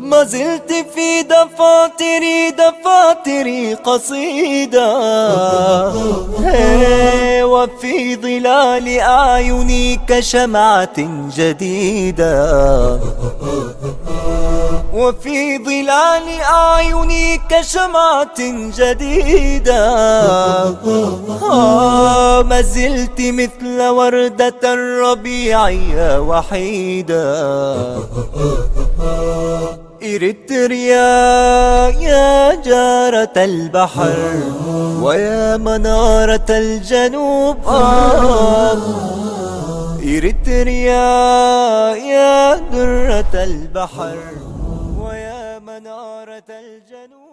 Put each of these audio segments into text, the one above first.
ما زلت في دفاتري، دفاتري قصيدة، هي، وفي ظلال أعيني كشمعة جديدة، وفي ظلال أعيني كشمعة جديدة. آه، ما زلت مثل وردة الربيع يا وحيدة. إريتريا يا جارة البحر، ويا منارة الجنوب، آه. إريتريا يا درة البحر، ويا منارة الجنوب.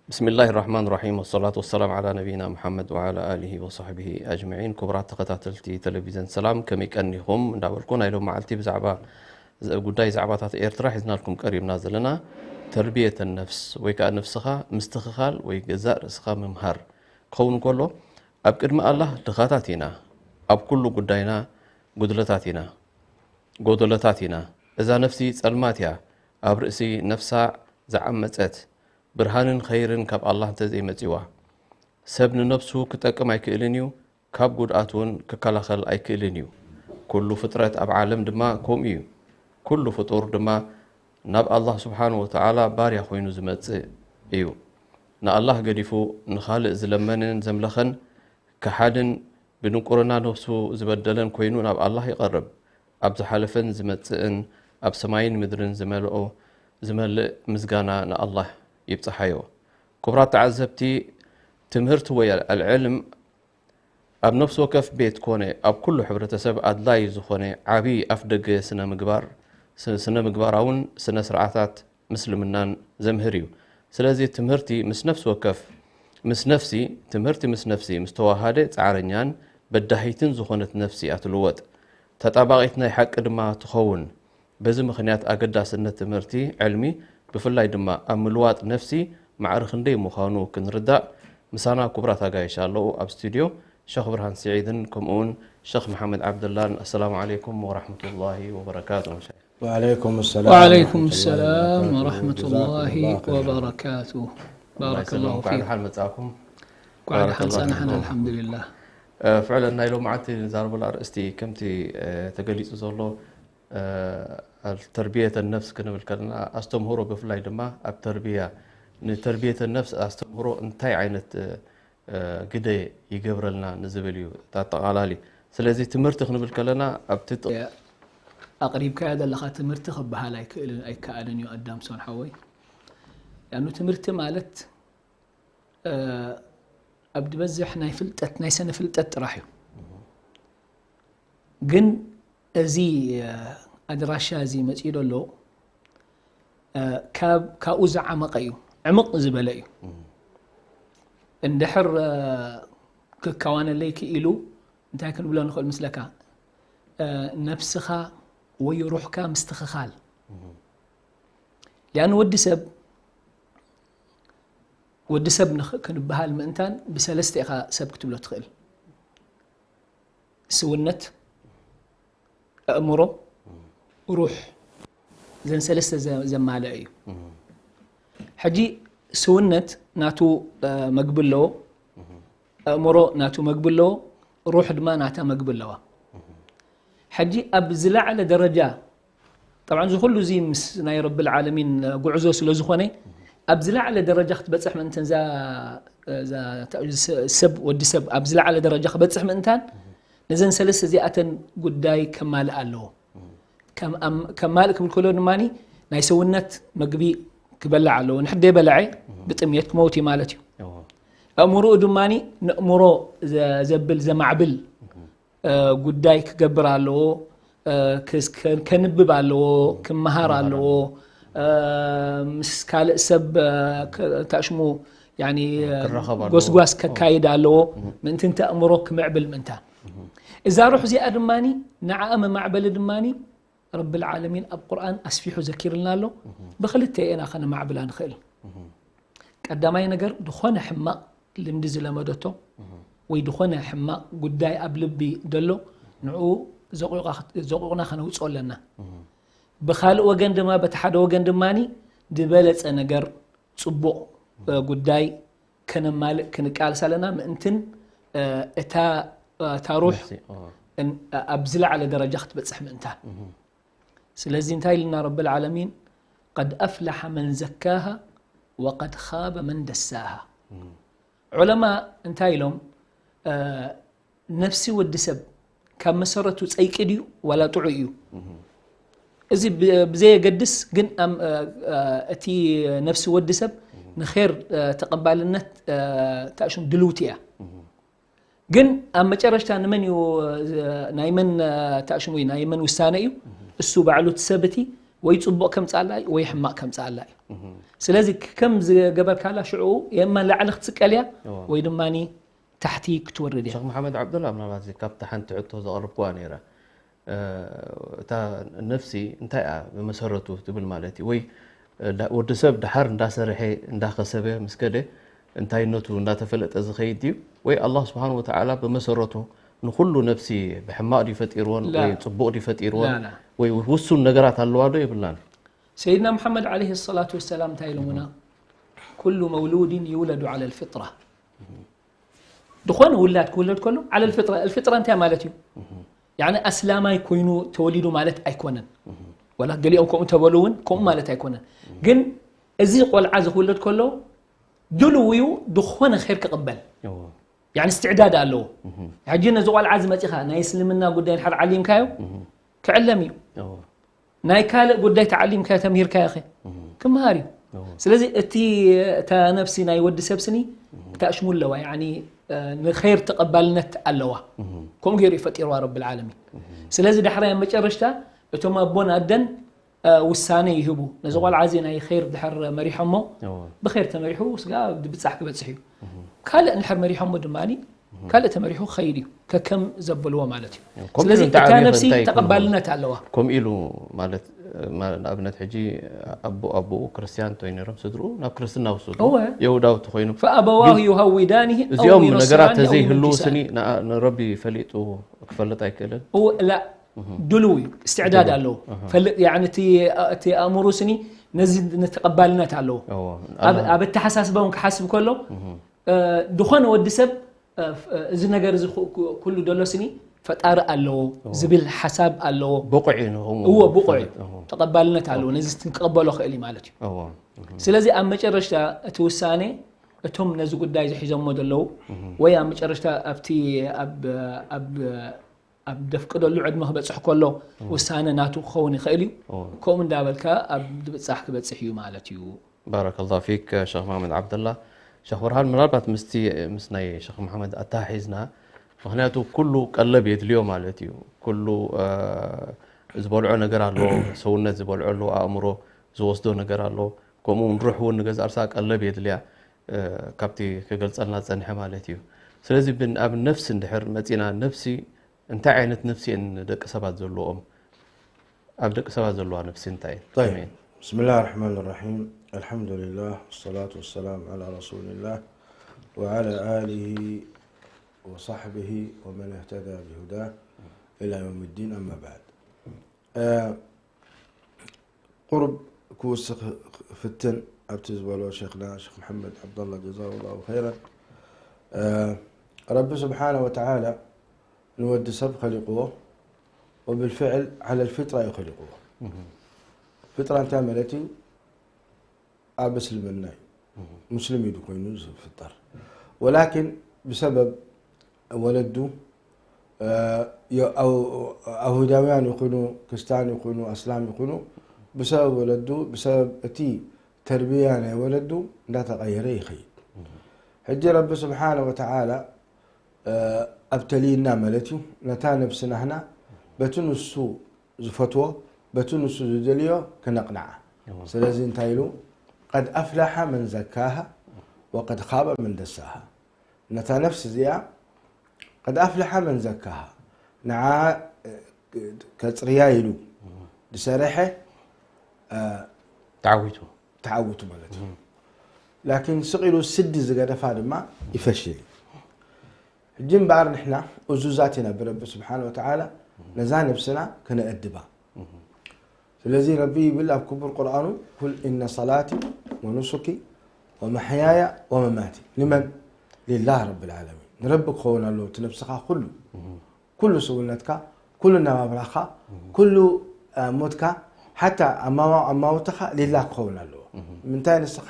ብስሚላሂ ራሕማን ራሒም፣ ወሰላቱ ወሰላም ዓላ ነቢይና ሙሓመድ ወዓላ ኣሊሂ ወሰሕቢሂ ኣጅመዒን። ክቡራት ተኸታተልቲ ቴሌቪዝን ሰላም፣ ከመይ ቀኒኹም እንዳበልኩ፣ ናይ ሎም መዓልቲ ብዛዕባ ዝ-፣ ጉዳይ ዛዕባታት ኤርትራ ሒዝናልኩም ቀሪብና ዘለና፣ ተርቢየተ ነፍስ ወይ ከዓ ነፍስኻ ምስትኽኻል ወይ ገዛእ ርእስኻ ምምሃር ክኸውን ከሎ፣ ኣብ ቅድሚ ኣላህ ድኻታት ኢና፣ ኣብ ኩሉ ጉዳይና ጉድለታት ኢና፣ ጎደሎታት ኢና። እዛ ነፍሲ ጸልማት እያ፣ ኣብ ርእሲ ነፍሳ ዝዓመጸት፣ ብርሃንን ኸይርን ካብ ኣላህ እንተዘይመጺዋ። ሰብ ንነፍሱ ክጠቅም ኣይክእልን እዩ፣ ካብ ጉድኣት እውን ክከላኸል ኣይክእልን እዩ። ኩሉ ፍጥረት ኣብ ዓለም ድማ ከምኡ እዩ። ኩሉ ፍጡር ድማ ናብ ኣላህ ስብሓንሁ ወተዓላ ባርያ ኮይኑ ዝመጽእ እዩ። ንኣላህ ገዲፉ ንኻልእ ዝለመንን ዘምለኸን ከሓድን ብድንቁርና ነፍሱ ዝበደለን ኮይኑ ናብ ኣላህ ይቐርብ። ኣብ ዝሓለፈን ዝመጽእን ኣብ ሰማይን ምድርን ዝመልኦ ዝመልእ ምስጋና ንኣላህ ይብጽሓዮ። ክቡራት ተዓዘብቲ፣ ትምህርቲ ወይ ኣልዕልም ኣብ ነፍሲ ወከፍ ቤት ኮነ ኣብ ኩሉ ሕብረተሰብ ኣድላዪ ዝኾነ ዓቢ ኣፍደገ ስነ ምግባር፣ ስ-፣ ስነ ምግባራውን ስነ ስርዓታት ምስልምናን ዘምህር እዩ። ስለዚ ትምህርቲ ምስ ነፍሲ ወከፍ፣ ምስ ነፍሲ፣ ትምህርቲ ምስ ነፍሲ ምስ ተዋሃደ ጻዕረኛን በዳሂትን ዝኾነት ነፍሲ እያ ትልወጥ። ተጣባቒት ናይ ሓቂ ድማ ትኸውን። በዚ ምኽንያት ኣገዳስነት ትምህርቲ ዕልሚ፣ ብፍላይ ድማ ኣብ ምልዋጥ ነፍሲ ማዕረ ክንደይ ምዃኑ ክንርዳእ፣ ምሳና ክቡራት ኣጋይሽ ኣለዉ ኣብ ስቱድዮ፣ ሸኽ ብርሃን ስዒድን ከምኡውን ሸኽ መሓመድ ዓብደላን። ኣሰላሙ ዓለይኩም ወራሕመቱላሂ ወበረካቱ መሻይኽ። ወዓለይኩም ሰላም ወዓለይኩም ወራሕመቱላሂ ሰላም ወበረካቱ። ወራሕመቱላሂ ጀዛኩሙላህ ኸይራን። ወበረካቱ። ኣላህ ባረከላሁ ይሰለም። እንኳዕ ፊኩም። ደሓን መጻእኩም። እንኳዕ ደሓን ባረከላሁ ጸናሕና፣ ፊኩም። ኣልሓምዱሊላህ። እ፣ ፍዕለን ናይ ሎማዓንቲ ንዛረበሉ ኣርእስቲ ከምቲ፣ እ፣ ተገሊጹ ዘሎ፣ እ፣ ተርቢየተ ነፍስ ክንብል ከለና ኣስተምህሮ፣ ብፍላይ ድማ ኣብ ተርቢያ፣ ንተርቢየተ ነፍስ ኣስተምህሮ እንታይ ዓይነት፣ እ፣ እ፣ ግደ ይገብረልና ንዝብል እዩ እቲ ኣጠቓላሊ። ስለዚ ትምህርቲ ክንብል ከለና ኣብቲ ጥ- ኣቕሪብካዮ ዘለኻ ትምህርቲ ክበሃል ኣይክእልን፣ ኣይከኣልን እዩ ኣዳምሶን ሓወይ። ያኑ ትምህርቲ ማለት፣ እ፣ ኣብ ዝበዝሕ ናይ ፍልጠት፣ ናይ ሰነ ፍልጠት ጥራሕ እዩ። ግን እዚ፣ እ፣ ኣድራሻ እዚ መጺኡ ዘሎ፣ እ፣ ካብ-፣ ካብኡ ዝዓመቐ እዩ፣ ዕምቕ ዝበለ እዩ። እንድሕር፣ እ፣ ክከዋነለይ ክኢሉ እንታይ ክንብሎ ንኽእል ምስለካ? እ፣ ነብስኻ ወይ ሩሕካ ምስትኽኻል። ሊኣን ወዲ ሰብ፣ ወዲ ሰብ ንኽ-፣ ክንበሃል ምእንታን ብሰለስተ ኢኻ ሰብ ክትብሎ ትኽእል። ስውነት፣ ኣእምሮ፣ ሩሕ፣ እዘን ሰለስተ ዘ-፣ ዘማልአ እዩ። ሕጂ ስውነት ናቱ፣ እ፣ መግቢ ኣለዎ፣ ኣእምሮ ናቱ መግቢ ኣለዎ፣ ሩሕ ድማ ናታ መግቢ ኣለዋ። ሕጂ ኣብ ዝለዓለ ደረጃ፣ ጠብዓን እዚ ኩሉ እዚ ምስ ናይ ረብል ዓለሚን ጉዕዞ ስለ ዝኾነ፣ ኣብ ዝለዓለ ደረጃ ክትበጽሕ ምእንተን እዛ፣ እዛ ተ-፣ ስ-፣ ሰብ፣ ወዲ ሰብ ኣብ ዝለዓለ ደረጃ ክበጽሕ ምእንታን፣ ነዘን ሰለስተ እዚኣተን ጉዳይ ከማልእ ኣለዎ። ከም ኣም-፣ ከማልእ ክብል ከሎ ድማኒ ናይ ሰውነት መግቢ ክበልዕ ኣለዎ። ንሕደ በልዐ ብጥምየት ክመውት እዩ ማለት እዩ። እዎ። ኣእምሮኡ ድማኒ ንእምሮ ዘ-፣ ዘብል፣ ዘማዕብል፣ እ፣ ጉዳይ ክገብር ኣለዎ። እ፣ ክስ-፣ ከ-፣ ከንብብ ኣለዎ፣ ክመሃር ኣለዎ። እ፣ ምስ ካልእ ሰብ፣ እ፣ ከ-፣ ታሽሙ ያኒ ጎስጓስ ከካይድ ኣለዎ። ምእንቲ እንተ ኣእምሮ ክምዕብል ምእንታን እዛ ሩሕ እዚኣ ድማኒ ንዓኣ መማዕበሊ ድማኒ ረብል ዓለሚን ኣብ ቁርኣን ኣስፊሑ ዘኪርልና ኣሎ። ብክልተ ኢና ከነማዕብላ ንኽእል። ቀዳማይ ነገር ድኾነ ሕማቕ ልምዲ ዝለመደቶ ወይ ድኾነ ሕማቕ ጉዳይ ኣብ ልቢ ደሎ ንኡ ዘቑቕና ከነውፅኦ ኣለና። ብካልእ ወገን ድማ በቲ ሓደ ወገን ድማኒ ዝበለፀ ነገር ፅቡቕ ጉዳይ ከነማልእ ክንቃልስ ኣለና ምእንትን እታ እታ ሩሕ ኣብ ዝለዓለ ደረጃ ክትበፅሕ ምእንታን። ስለዚ እንታይ ኢልና ረብል ዓለሚን قد أفلح من زكاها وقد خاب من دساها። ዑለማ እንታይ ኢሎም ነፍሲ ወዲ ሰብ ካብ መሰረቱ ፀይቂ ድዩ ዋላ ጥዑይ እዩ? እዚ ብዘየገድስ ግን እቲ ነፍሲ ወዲ ሰብ ንር ተቐባልነት ታሽም ድልውቲ እያ። ግን ኣብ መጨረሽታ ንመን እዩ ናይ መን ታሽሙ ናይ መን ውሳነ እዩ? እሱ ባዕሉ እቲ ሰብ እቲ ወይ ፅቡቕ ከምፅኣላ እዩ ወይ ሕማቕ ከምፅኣላ እዩ። ስለዚ ከም ዝገበርካላ ሽዑ የማ ላዕሊ ክትስቀል እያ ወይ ድማ ታሕቲ ክትወርድ እያ። ሸክ መሓመድ ዓብዱላ ምናልባት ካብቲ ሓንቲ ሕቶ ዘቐርብኩዋ ነይራ እታ ነፍሲ እንታይ እያ ብመሰረቱ ትብል ማለት እዩ ወይ ወዲ ሰብ ድሓር እንዳሰርሐ እንዳከሰበ ምስ ከደ እንታይነቱ እንዳተፈለጠ ዝኸይድ ድዩ ወይ ኣላህ ስብሓን ወተዓላ ብመሰረቱ ንኩሉ ነፍሲ ብሕማቕ ድዩ ፈጢርዎን ወይ ፅቡቕ ድዩ ፈጢርዎን ወይ ውሱን ነገራት ኣለዋ ዶ የብላን? ሰይድና ሙሓመድ ዓለይሂ ሰላቱ ወሰላም እንታይ ኢሎምና? ኩሉ መውሉድን ይውለዱ ዓለ ልፍጥራ። ድኾነ ውላድ ክውለድ ከሎ ዓለ ልፍጥራ፣ ልፍጥራ እንታይ ማለት እዩ? ያኒ ኣስላማይ ኮይኑ ተወሊዱ ማለት ኣይኮነን። ወላ ገሊኦም ከምኡ ተበሉ እውን ከምኡ ማለት ኣይኮነን። ግን እዚ ቆልዓ ዝኽውለድ ከሎ ድልው እዩ ድኾነ ኸይር ክቕበል። ያኒ እስትዕዳድ ኣለዎ። ሕጂ ነዚ ቆልዓ እዚ መፂኻ ናይ እስልምና ጉዳይ እንድሕር ዓሊምካዮ ክዕለም እዩ። ናይ ካልእ ጉዳይ ተዓሊምካዮ ተምሂርካዮ ኸ ክምሃር እዩ። ስለዚ እቲ እታ ነፍሲ ናይ ወዲ ሰብ ስኒ ክተኣሽሙ ኣለዋ። ያኒ ንኸይር ተቐባልነት ኣለዋ። ከምኡ ገይሩ እዩ ፈጢርዋ ረብል ዓለሚን። ስለዚ ዳሕራይ ኣብ መጨረሽታ እቶም ኣቦን ኣደን ውሳነ ይህቡ። ነዚ ቆልዓ እዚ ናይ ኸይር ድሕር መሪሖሞ ብኸይር ተመሪሑ ስጋ ብብፃሕ ክበፅሕ እዩ። ካልእ እንድሕር መሪሖሞ ድማ ካልእ ተመሪሑ ክኸይድ እዩ ከከም ዘበልዎ ማለት እዩ። ስለዚ እታ ነፍሲ ተቐባልነት ኣለዋ። ከምኡ ኢሉ ማለት ንኣብነት ሕጂ ኣቦ ኣቦኡ ክርስትያን እንተይ ነይሮም ስድርኡ ናብ ክርስትና ውስዱ የሁዳዊ ተኮይኑ ፈኣበዋሁ ዩሃዊዳኒህ እዚኦም ነገራት ተዘይህልው ስኒ ንረቢ ፈሊጡ ክፈልጥ ኣይክእልን። ድልው እዩ፣ እስትዕዳድ ኣለዎ። ፈልጥ ያኒ እቲ እቲ ኣእምሮ ስኒ ነዚ ተቐባልነት ኣለዎ። ኣብ ኣተሓሳስባ እውን ክሓስብ ከሎ ዝኾነ ወዲ ሰብ እዚ ነገር እዚ ኩሉ ደሎ ስኒ ፈጣሪ ኣለዎ ዝብል ሓሳብ ኣለዎ። ብቑዕ እዩ ንኹም እዎ ብቑዕ እዩ፣ ተቐባልነት ኣለዎ። ነዚ ክቐበሎ ክእል እዩ ማለት እዩ። ስለዚ ኣብ መጨረሽታ እቲ ውሳኔ እቶም ነዚ ጉዳይ ዝሒዞሞ ዘለዉ ወይ ኣብ መጨረሽታ ኣብቲ ኣብ ኣብ ደፍቅደሉ ዕድመ ክበፅሕ ከሎ ውሳነ ናቱ ክኸውን ይኽእል እዩ። ከምኡ እንዳበልካ ኣብ ድብፃሕ ክበፅሕ እዩ ማለት እዩ። ባረከላሁ ፊክ ሸኽ መሓመድ ዓብደላ። ሸኽ ብርሃን ምናልባት ምስቲ ምስ ናይ ሸኽ መሓመድ ኣተሓሒዝና፣ ምኽንያቱ ኩሉ ቀለብ የድልዮ ማለት እዩ። ኩሉ ዝበልዖ ነገር ኣለዎ፣ ሰውነት ዝበልዖ ኣለዎ፣ ኣእምሮ ዝወስዶ ነገር ኣለዎ፣ ከምኡ እውን ሩሕ እውን ንገዛእ ርሳ ቀለብ የድልያ። ካብቲ ክገልፀልና ዝፀንሐ ማለት እዩ። ስለዚ ኣብ ነፍሲ እንድሕር መፂና ነፍሲ እንታይ ዓይነት ነፍሲ እየን ደቂ ሰባት ዘለዎም? ኣብ ደቂ ሰባት ዘለዋ ነፍሲ እንታይ እየን? طيب. ከመይ እየን? بسم الله الرحمن الرحيم. الحمد لله والصلاة والسلام على رسول الله وعلى آله وصحبه ومن اهتدى بهداه إلى يوم الدين، أما بعد. ቁሩብ ክውስኽ ፍትን ኣብቲ ዝበሎ ሸኽና ሸኽ መሓመድ ዓብደላ ጀዛሁ ላሁ ኸይረን። ረቢ ስብሓነ ወተዓላ ንወዲ ሰብ ኸሊቕዎ ወብልፍዕል ዓለል ፊጥራ እዩ ኸሊቕዎ። ፊጥራ እንታይ ማለት እዩ? ኣብ እስልምና እዩ ሙስሊም እዩ ኮይኑ ዝፍጠር። ወላኪን ብሰበብ ወለዱ ኣሁዳውያን ይኹኑ ክርስቲያን ይኹኑ ኣስላም ይኹኑ ብሰበብ ወለዱ ብሰበብ እቲ ተርብያ ናይ ወለዱ እንዳተቐየረ ይኸይድ። ሕጂ ረቢ ስብሓነ ወተዓላ ኣብተልይና ማለት እዩ ነታ ነብሲ ናህና በቲ ንሱ ዝፈትዎ በቲ ንሱ ዝደልዮ ክነቕንዓ። ስለዚ እንታይ ኢሉ? ቀድ ኣፍላሓ መን ዘካሃ وقد خاب من دساها። ነታ ነፍሲ እዚኣ قد أفلح من زكاها። ንዓ ከጽርያ ኢሉ ዝሰረሐ ተዓዊቱ ተዓውቱ ማለት እዩ። ላኪን ስቕ ኢሉ ስዲ ዝገደፋ ድማ ይፈሽል እዩ። ሕጂ እምበኣር ንሕና እዙዛት ኢና ብረቢ ስብሓን ወተዓላ ነዛ ነብስና ከነእድባ። ስለዚ ረቢ ይብል ኣብ ክቡር ቁርኣኑ ቁል ኢነ ሰላቲ ወኑሱኪ ወመሕያያ ወመማቲ ንመን ሊላህ ረቢ ልዓለሚን ንረቢ ክኸውን ኣለዎ እቲ ነብስኻ ኩሉ ኩሉ ስውነትካ ኩሉ ናባብራኻ ኩሉ ሞትካ ሓታ ኣማውትኻ ሊላህ ክኸውን ኣለዎ። ምንታይ ንስኻ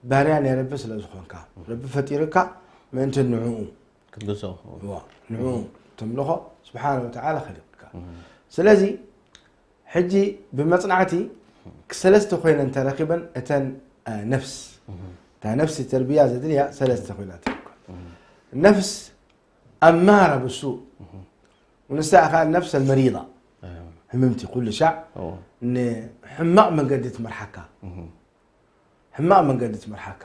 ባርያ ናይ ረቢ ስለ ዝኾንካ ረቢ ፈጢርካ ምእንቲ ንዕኡ ክግዞ ንዕኡ ተምልኾ ስብሓን ወተዓላ ከሊቅካ። ስለዚ ሕጂ ብመፅናዕቲ ሰለስተ ኮይነን ተረኪበን እተን ነፍስ እታ ነፍሲ ተርቢያ ዘድልያ ሰለስተ ኮይና ትርከብ። ነፍስ ኣማራ ብሱ ንሳ ከዓ ነፍስ ኣልመሪዳ ህምምቲ ኩሉ ሻዕ ንሕማቕ መንገዲ ትመርሓካ ሕማቕ መንገዲ ትመርሓካ።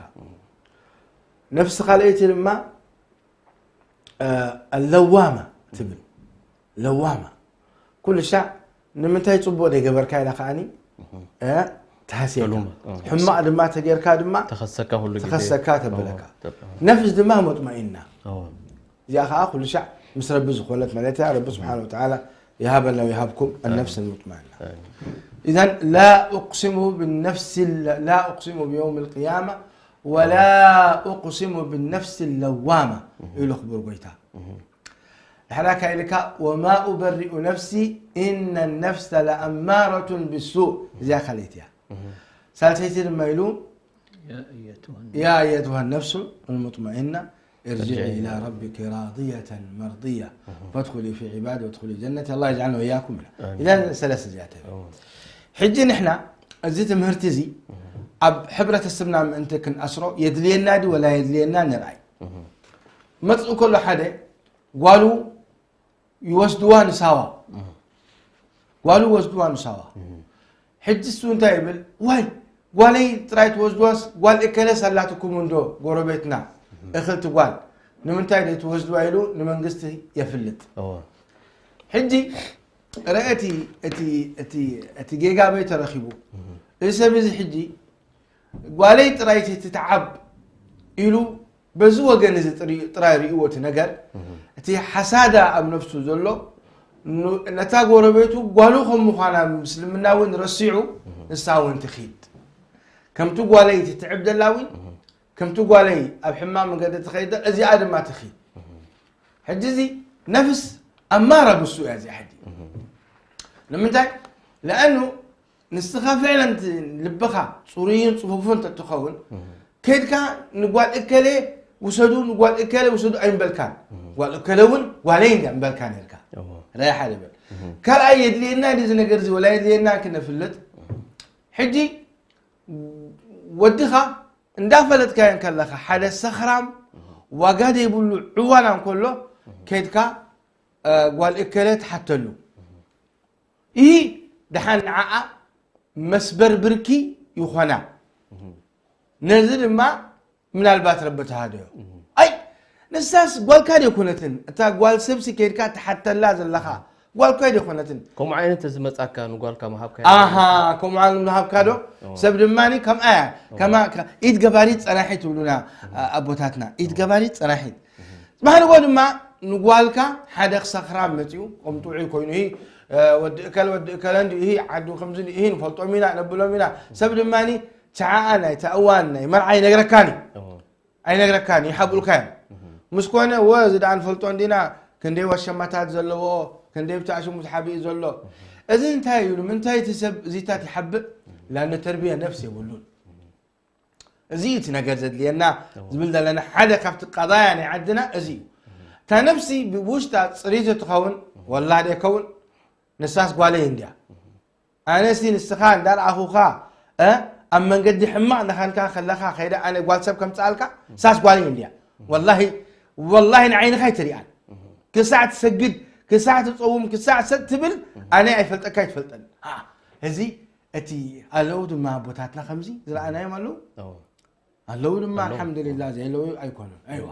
ነፍሲ ካልኣይቲ ድማ ለዋማ ትብል ለዋማ ኩሉ ሻዕ ንምንታይ ፅቡቅ ዘይገበርካ ኢላ ከዓኒ ትሃስየካ። ሕማቅ ድማ ተጌርካ ድማ ተኸሰካ ኩሉ ግዜ ተኸሰካ ተብለካ። ነፍስ ድማ ሙጥመኢና እዚኣ ከዓ ኩሉ ሻዕ ምስ ረቢ ዝኾነት ማለት እያ። ረቢ ስብሓን ወተዓላ ይሃበና ይሃብኩም ኣነፍስ ሙጥመኢና። إذن لا أقسم بالنفس لا أقسم بيوم القيامة ولا أقسم بالنفس اللوامة ኢሉ ክቡር ጎይታ። ድሕራ ካይልካ وما أبرئ نفسي إن النفس لأمارة بالسوء እዚኣ ካልኣይቲ እያ። ሳልሰይቲ ድማ ኢሉ يا أيتها النفس يا أيتها النفس المطمئنة ارجعي إلى ربك راضية مرضية فادخلي في عبادي وادخلي جنتي الله يجعلنا وإياكم منها. إذا ሰለስተ እዚኣተን ሕጂ ንሕና እዚ ትምህርቲ እዚ ኣብ ሕብረተሰብና ምእንቲ ክንኣስሮ የድልየና ድዩ ወላ የድልየና ንርኣይ። መፅኡ ከሎ ሓደ ጓሉ ይወስድዋ ንሳዋ ጓሉ ይወስድዋ ንሳዋ። ሕጂ እሱ እንታይ ይብል ዋይ ጓለይ ጥራይ ትወስድዋስ ጓል እከለስ ኣላትኩም እንዶ ጎረቤትና እኽልቲ ጓል ንምንታይ ዶ ትወስድዋ ኢሉ ንመንግስቲ የፍልጥ። ሕጂ ረአቲ እቲ ጌጋ በይ ተረኺቡ እዚ ሰብ እዚ ሕጂ ጓለይ ጥራይ ትትዓብ ኢሉ በዚ ወገን እዚ ጥራይ ርእዎ እቲ ነገር እቲ ሓሳዳ ኣብ ነፍሱ ዘሎ ነታ ጎረቤቱ ጓሉ ከም ምዃና ምስልምና እውን ረሲዑ ንሳ እውን ትኺድ ከምቲ ጓለይ ትትዕብ ዘላ እውን ከምቲ ጓለይ ኣብ ሕማቕ መገዲ ትኸይድ እዚኣ ድማ ትኺድ። ሕጂ እዚ ነፍስ ኣማራ ብሱ እያ እዚኣ ሕጂ ንምንታይ ለኣኑ ንስኻ ፍዕለን ልብኻ ፅሩይን ፅፉፉን ተትኸውን ከድካ ንጓል እከለ ውሰዱ ንጓል እከለ ውሰዱ ኣይምበልካን። ጓል እከለ እውን ጓለይ እንዲያ ምበልካ ነርካ። ራይ ሓደ በል ካልኣይ የድልየና እዚ ነገር እዚ ወላ የድልየና ክነፍልጥ ሕጂ ወድኻ እንዳፈለጥካዮ ከለኻ ሓደ ሰኽራም ዋጋ ዘይብሉ ዕዋላ እንከሎ ከድካ ጓል እከለ ትሓተሉ ይህ ደሓን ንዓኣ መስበር ብርኪ ይኾና። ነዚ ድማ ምናልባት ረቢ ተሃደዮ። ኣይ ንሳስ ጓልካ ደይኮነትን እታ ጓል ሰብሲ ከድካ ትሓተላ ዘለኻ ጓልካ ደይኮነትን። ከምኡ ዓይነት ዝመጻካ ንጓልካ ምሃብካ ኣሃ ከምኡ ዓይነት ምሃብካ ዶ ሰብ ድማ ከምኣ እያ ከማ ኢድ ገባሪት ጸናሒት ትብሉና ኣቦታትና ኢድ ገባሪት ጸናሒት። ማሕንጎ ድማ ንጓልካ ሓደ ክሰኽራም መፂኡ ከም ጥዑይ ኮይኑ ይህ ወዲ እከለ ወዲ እከለ እንዲ ይህ ዓዱ ከምዚ እንዲ ይህ ንፈልጦም ኢና ነብሎም ኢና ሰብ ድማ ቻዓኣ ናይ ተእዋን ናይ መርዓ ይነግረካን እዩ ኣይነግረካን ይሓብኡልካ እዮም ምስ ኮነ ወ እዚ ደኣ ንፈልጦ እንዲና ክንደይ ወሸማታት ዘለዎ ክንደይ ብታሽሙ ዝሓብእ ዘሎ እዚ እንታይ እዩ ንምንታይ እቲ ሰብ እዚታት ይሓብእ ላነ ተርቢያ ነፍስ የብሉን እዚ እዩ እቲ ነገር ዘድልየና ዝብል ዘለና ሓደ ካብቲ ቀዳያ ናይ ዓድና እዚ እዩ። እታ ነፍሲ ብውሽጣ ፅሪቲ ትኸውን ወላደ ይከውን ንሳስ ጓለይ እንድያ። ኣነሲ ንስኻ እንዳርኣኹኻ ኣብ መንገዲ ሕማቕ እንዳኻንካ ከለኻ ከይደ ኣነ ጓል ሰብ ከምፅኣልካ ሳስ ጓለይ እንድያ። ወላሂ ወላሂ ንዓይንኻ ኣይትሪኣን ክሳዕ ትሰግድ ክሳዕ ትፀውም ክሳዕ ሰጥ ትብል ኣነ ኣይፈልጠካ ኣይትፈልጠን። እዚ እቲ ኣለዉ ድማ ኣቦታትና ከምዚ ዝረኣናዮም ኣለዉ። ኣለዉ ድማ ኣለዉ። ኣልሓምዱሊላህ፣ ዘይለዉ ኣይኮኑን። ኣይዋ።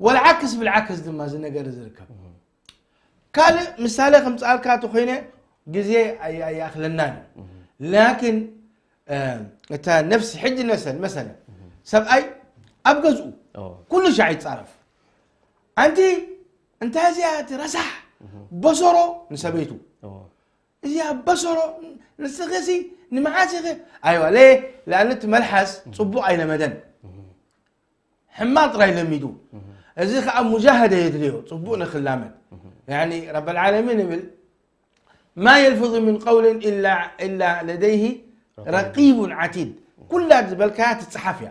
ወልዓክስ ብልዓክስ ድማ እዚ ነገር ዝርከብ። ካልእ ምሳሌ ከምጽኣልካ እንተኾይነ፣ ግዜ ኣይ-፣ ኣይኣኽለናን እዩ። ላኪን፣ እ፣ እታ ነፍሲ ሕጂ ነሰን መሰለ፣ ሰብኣይ ኣብ ገዝኡ ኦ። ኩሉ ሻዕ ይጻረፍ። ኣንቲ እንታይ እዚኣ እቲ ረሳሕ በሰሮ ንሰበይቱ። ኦ። እዚኣ በሰሮ ንስኺሲ ንመዓስ ኢኺ? ኣይዋ፣ ለ-፣ ለኣን እቲ መልሓስ ጽቡቕ ኣይለመደን። ሕማቕ ጥራይ ለሚዱ። እዚ ኸኣ ሙጃሃደ የድልዮ፣ ጽቡቕ ንኽላመድ። ያኒ ረበል ዓለሚን ይብል፣ "ማ የልፍዙ ሚን ቀውሊን ኢላ፣ ኢላ ለደይሂ ረቂቡን ዓቲድ።" ኩላ ዝበልካያ ትጽሓፍ እያ።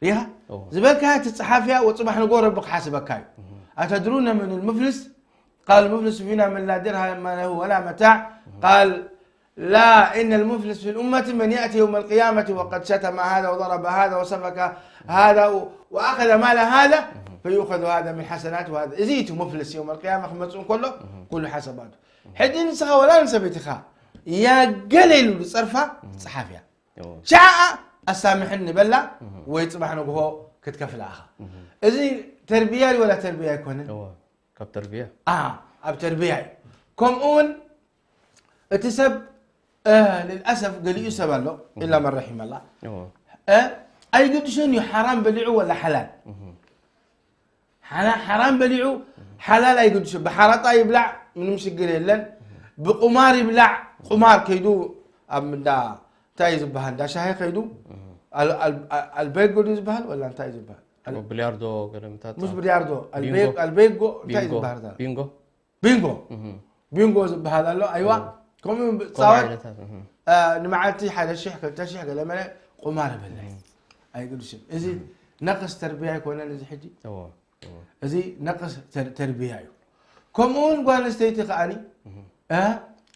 ሪኢኻ? ኦ። ዝበልካያ ትጽሓፍ እያ፣ ወጽባሕ ንጎ ረቢ ክሓስበካ እዩ። "ኣተድሩነ መን ልሙፍልስ?" قال: "المفلس فينا من لا درهم له ولا متاع." قال: "لا، إن المفلس في الأمة من يأتي يوم القيامة وقد شتم هذا وضرب هذا وسفك هذا و-، وأخذ مال هذا، فيؤخذ هذا من حسناته هذا." እዚ እቲ ሙፍልስ የውም ኣልቅያማ ክመጽእ እንከሎ ኩሉ ሓሰባቱ። ሕጂ ንስኻ ወላ ንሰበይትኻ ያገለ ኢሉ ዝጸርፋ ጸሓፍ እያ። እዎ። ሻዓ ኣሳምሕኒ በላ ወይ ጽባሕ ንግሆ ክትከፍላ ኢኻ። እዚ ተርቢያ ድዩ ወላ ተርቢያ ኣይኮነን? እዎ። ካብ ተርቢያ። ኣ፣ ኣብ ተርቢያ እዩ። ከምኡ እውን እቲ ሰብ፣ እ፣ ልልኣሰፍ ገሊኡ ሰብ ኣሎ፣ ኢላ መን ረሒመላ። እዎ። እ፣ ኣይግድሾን እዩ ሓራም በሊዑ ወላ ሓላል። ሓላ-፣ ሓራም በሊዑ ሓላል ኣይግድሾ። ብሓራጣ ይብላዕ ምንም ሽግር የለን። ብቁማር ይብላዕ፣ ቁማር ከይዱ ኣብ እንዳ፣ እንታይ እዩ ዝበሃል፣ እንዳ ሻሂ ከይዱ፣ ኣል-፣ ኣል-፣ ኣል-፣ ኣልቤጎ ድዩ ዝበሃል ወላ እንታይ እዩ ዝበሃል? ኣል-፣ ቢልያርዶ ገለ ምታት። ሙስ ቢልያርዶ፣ ቢንጎ። ኣልቤ-፣ ኣልቤጎ እንታይ እዩ ቢንጎ። ዝበሃል? ቢንጎ። ቢንጎ። እህ። ቢንጎ ዝበሃል ኣሎ። ኣይዋ፣ እህ። ከምኡ ከምኡ ጻወት፣ ዓይነታት፣ እህ። አ፣ ንመዓልቲ ሓደ ሽሕ፣ ክልተ ሽሕ ገለ መለ ቁማር ይበልዕ። እህ። ኣይግድሽን። እዚ እህ። ነቅስ ተርቢያ ኣይኮነን እዚ ሕጂ? እዎ፣ እዎ። እዚ ነቅስ ተር-፣ ተርቢያ እዩ። ከምኡ እውን ጓል ኣንስተይቲ ከኣኒ፣ እህ። አ፣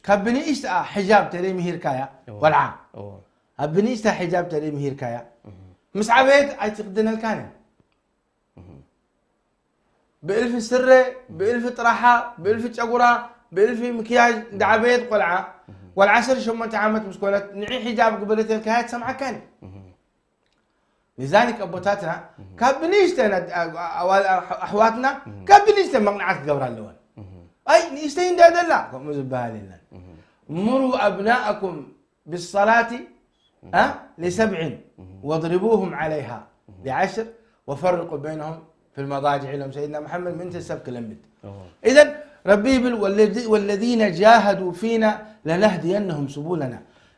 ካብ ብንእሽትኣ ሒጃብ ተደይ ምሂርካያ፣ እዎ። ቆልዓ። እዎ። ኣብ ብንእሽታ ሒጃብ ተደይ ምሂርካያ፣ እህ። ምስ ዓበየት ኣይትኽድነልካን እያ። ብእልፊ ስረ፣ ብእልፊ ጥራሓ፣ ብእልፊ ጨጉራ፣ ብእልፊ ምክያጅ እንዳዓበየት ቆልዓ፣ ቆልዓ ዓሰርተ ሸሞንተ ዓመት ምስ ኮነት፣ ንዒ ሒጃብ ግበረተልካያ ትሰምዓካን። ሊዛሊክ ኣቦታትና፣ ካብ ብንእሽተን ኣድ-፣ ኣ-፣ ኣዋል ኣሕ-፣ ኣሕዋትና፣ ካብ ብንእሽተን መቕንዓት ክገብራ ኣለወን። ኣይ፣ ንእሽተይ እንዳ ደላ፣ ከምኡ ዝበሃል የለን። ምሩ ኣብናእኩም ብሰላቲ፣ እ፣ ሊሰብዒን ወድሪቡሁም ዓለይሃ ሊዓሽር ወፈርቁ በይነሁም ፊል መዳጅዕ ኢሎም ሰይድና መሓመድ ምእንቲ ሰብ ክለምድ። እዎ። ኢዘን ረቢ ይብል፣ "ወለዚ-፣ ወለዚነ ጃሃዱ ፊና ለነህድየነሁም ሱቡለና።"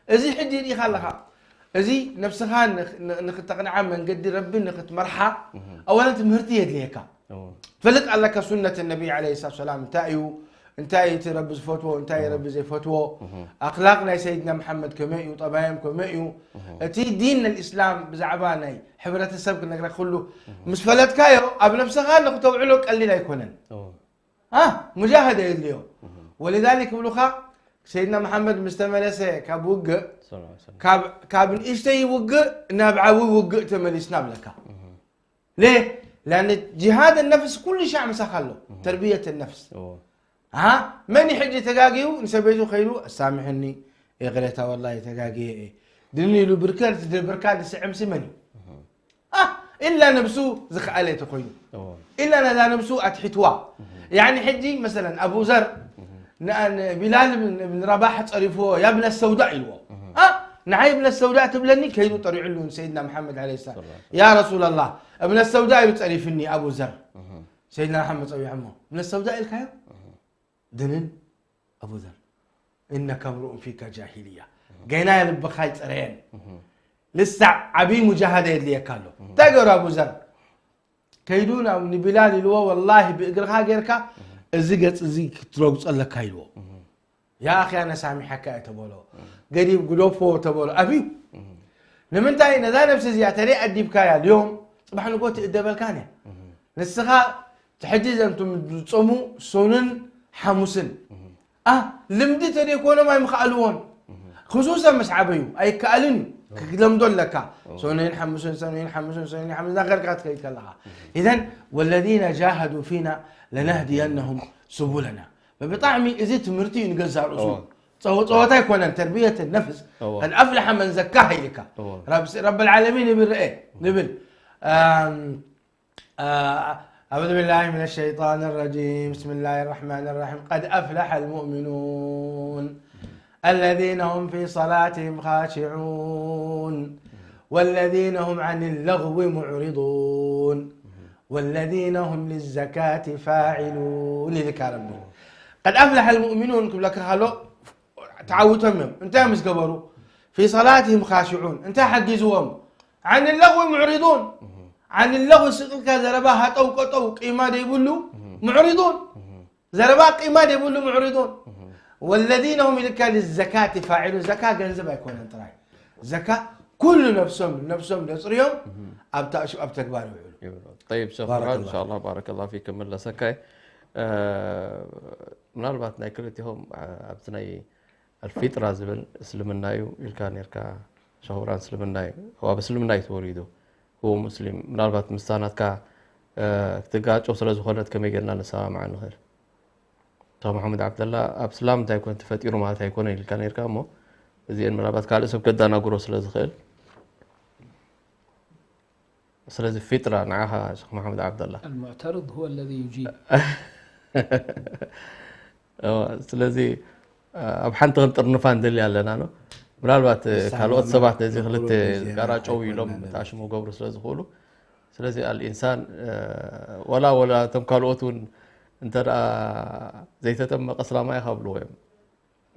እዚ ሕጂ ርኢኻ ኣለኻ። እዚ ነብስኻ ንኽ-፣ ን-፣ ንኽተቕንዓ መንገዲ ረቢ ንኽትመርሓ እህ። ኣወለን ትምህርቲ የድልየካ። እዎ። ፈልጥ ኣለካ ሱነት ነቢ ዓለይሂ ሰላቱ ሰላም እንታይ እዩ፣ እንታይ እቲ ረቢ ዝፈትዎ፣ እንታይ እህ። ረቢ ዘይፈትዎ፣ እህ። ኣኽላቕ ናይ ሰይድና መሓመድ ከመይ እዩ፣ ጠባዮም ከመይ እዩ፣ እህ። እቲ ዲን ኣልእስላም ብዛዕባ ናይ ሕብረተሰብ ክነግረካ ኩሉ እህ። ምስ ፈለጥካዮ ኣብ ነብስኻ ንኽተውዕሎ ቀሊል ኣይኮነን። እዎ። ኣ፣ ሙጃሃደ የድልዮ። እህ። ወሊዛሊክ ይብሉኻ ሰይድና መሓመድ ምስ ተመለሰ ካብ ውግእ፣ ሰለላሁ ዐለይሂ ወሰለም። ካብ፣ ካብ ንእሽተይ ውግእ ናብ ዓብይ ውግእ ተመሊስና ብለካ። እህ። ሌ? ላን ጂሃድ ነፍስ ኩሉ ሻዕ ምሳኻ ኣሎ። እህ። ተርቢየት ነፍስ። እዎ። ኣሃ፣ መን እዩ ሕጂ ተጋግዩ ንሰበይቱ ከይዱ፣ "ኣሳምሕኒ፣ ይቕሬታ፣ ወላሂ ተጋግየ እየ." ድን ኢሉ ብርከ ዝደብርካ ዝስዕምሲ መን እዩ? እህ። ኣህ፣ ኢላ ነብሱ ዝኸኣለ ተኾይኑ። እዎ። ኢላ ነዛ ነብሱ ኣትሒትዋ። እህ። ያኒ ሕጂ መሰለን ኣቡ ዘር እህ። ን-፣ ንቢላል ብን፣ ብን ረባሕ ጸሪፍዎ፣ "ያ ብነ ሰውዳ" ኢልዎ። እህ። ኣ፣ ንዓይ ብነ ሰውዳ ትብለኒ? ከይዱ ጠሪዕሉ ንሰይድና መሓመድ ዓለይሂ ሰላም። ሰለላሁ ዐለይሂ ወሰለም። "ያ ረሱላላህ፣ እብነ ሰውዳ ኢሉ ጸሪፍኒ ኣቡ ዘር።" እህ። ሰይድና መሓመድ ጸዊዖሞ፣ "እብነ ሰውዳ ኢልካዮ?" እህ። ድንን ኣቡ ዘር፣ "ኢነከ ምርኡን ፊከ ጃሂልያ። ገና ልብኻ ኣይጸረየን። እህ። ልሳዕ ዓብዪ ሙጃሃዳ የድልየካ ኣሎ።" እህ። እንታይ ገይሩ ኣቡ ዘር? ከይዱ ናብ ንቢላል ኢልዎ፣ "ወላሂ ብእግርኻ ጌርካ እህ። እዚ ገጽ እዚ ክትረግጾ ኣለካ" ኢልዎ። እህ። "ያ ኣኺ ኣነ ሳሚሐካ እየ" ተበሎ። እህ። "ገዲብ ግደፎ" ተበሎ። ኣብዩ። እህ። ንምንታይ ነዛ ነብሲ እዚኣ ተደይ ኣዲብካያ ልዮም፣ ጽባሕ ንጎ ትእደበልካን እያ። እህ። ንስኻ ትሕጂ ዘንቱም ዝጾሙ ሶንን ሓሙስን። እህ። ኣ፣ ልምዲ ተደይኮኖም ኣይምኽኣልዎን። እህ። ክሱሰ ምስ ዓበዩ ኣይከኣልን እዩ። እህ። ክትለምዶ ኣለካ። እህ። ሶንን ሓሙስን፣ ሶንን ሓሙስን፣ ሶንን ሓሙስን እናገርካ ትከይድ ከለኻ። እህ። ኢዘን፣ "ወለዚነ ጃሃዱ ፊና ለነህድየነሁም ሱቡለና።" ብጣዕሚ እዚ ትምህርቲ እዩ ንገዛእ ርእሱ። እዎ። ጸወ- ጸወታ ኣይኮነን ተርብየት ነፍስ እወ። ቀድ ኣፍለሐ መን ዘካህ ኢልካ እወ። ረብ- ረብ ልዓለሚን ይብል ርአ ንብል ኣም፣ ኣ- أعوذ بالله من الشيطان الرجيم. بسم الله الرحمن الرحيم. قد أفلح المؤمنون الذين هم في صلاتهم خاشعون والذين هم عن اللغو معرضون والذين هم للزكاة فاعلون. إذا كان ربي قد أفلح المؤمنون كبلك خلو تعوتهم يوم انت مش قبروا في صلاتهم خاشعون انت حق يزوم عن اللغو معرضون عن اللغو سقلك زربا هاتو قطو قيمة دي يبلو معرضون ዘረባ ቂማ ደይብሉ ሙዕሪዱን ወለዚነ ሁም ኢልካ ልዘካት ፋዒሉ ዘካ ገንዘብ ኣይኮነን ጥራይ ዘካ ኩሉ ነብሶም ነብሶም ደፅርዮም ኣብ ተግባር ይውዕሉ ይብሉ። ጠይብ ሸኽ ባረከላህ። ሙዓዝ፣ እንሻላ ባረከላ ፊክ ክምለሰካ እየ። እ፣ ምናልባት ናይ ክልቲኹም፣ እ፣ ኣብቲ ናይ ኣልፊጥራ ዝብል እስልምና እዩ ኢልካ ነርካ። ሸኹብራን እስልምና እዩ፣ ኣብ እስልምና እዩ ተወሊዱ፣ ህዎ ሙስሊም። ምናልባት ምስታ ናትካ፣ እ፣ ክትጋጨው ስለ ዝኾነት ከመይ ጌርና ንሰማማዕ ንኽእል? ሸኽ መሓመድ ዓብደላ ኣብ እስላም እንታይ ኮን ተፈጢሩ ማለት ኣይኮነን ኢልካ ነርካ እሞ እዚአን ምናልባት ካልእ ሰብ ከዳናግሮ ስለ ዝኽእል፣ ስለዚ ፊጥራ ንዓኻ ሸኽ መሓመድ ዓብደላ المعترض هو الذي يجيب እወ፣ ስለዚ ኣብ ሓንቲ ክንጥርንፋ ንደሊ ኣለና ነው። ምናልባት ንሳ ካልኦት ድማ ሰባት ነዚ ምክሩ ክልተ ግዜ ጋራጨው ኣይኮነን ኢሎም ኣለና። ተኣሽሙ ገብሩ ስለ ዝኽእሉ፣ ስለዚ ኣልኢንሳን፣ እ፣ ወላ ወላ እቶም ካልኦት እውን እንተ ደኣ ዘይተጠመቐ እስላማይ ኢኻ ብልዎ እዮም።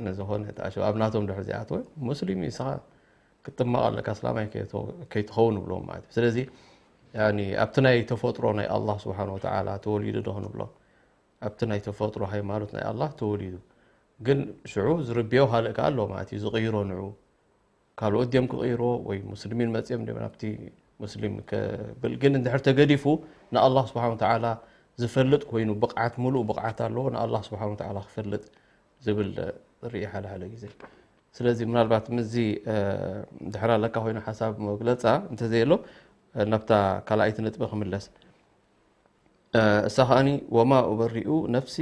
ንዝኾነ ተኣሽሙ ኣብ ናቶም ድሕር ዚኣትወ ሙስሊም እዩ፣ ንስኻ ክትጥመቕ ኣለካ፣ እስላማይ ከይትኸ- ከይትኸውን ብልዎም ማለት እዩ። ስለዚ ያኒ ኣብቲ ናይ ተፈጥሮ ናይ ኣላህ ስብሓን ወተዓላ ተወሊዱ ዶ ክንብሎ? ኣብቲ ናይ ተፈጥሮ ሃይማኖት ናይ ኣላህ ተወሊዱ። ግን ሽዑ ዝርብዮ ካልእ ከኣ ኣሎ ማለት እዩ፣ ዝቕይሮ ንዑ። ካልኦት ድዮም ክቕይርዎ ወይ ሙስሊሚን መጽዮም ድዮም ናብቲ ሙስሊም ከብል? ግን እንድሕር ተገዲፉ ንኣላህ ስብሓን ወተዓላ ዝፈልጥ ኮይኑ ብቕዓት፣ ሙሉእ ብቕዓት ኣለዎ ንኣላህ ስብሓን ወተዓላ ክፈልጥ ዝብል ርኢ ሓለሓለ ግዜ። ስለዚ ምናልባት ምስዚ፣ እ፣ ድሕር ኣለካ ኮይኑ ሓሳብ መግለጻ እንተዘየሎ፣ እ፣ ናብታ ካልኣይቲ ነጥቢ ክምለስ። እ፣ እሳ ከኣኒ ወማ ኡበሪኡ ነፍሲ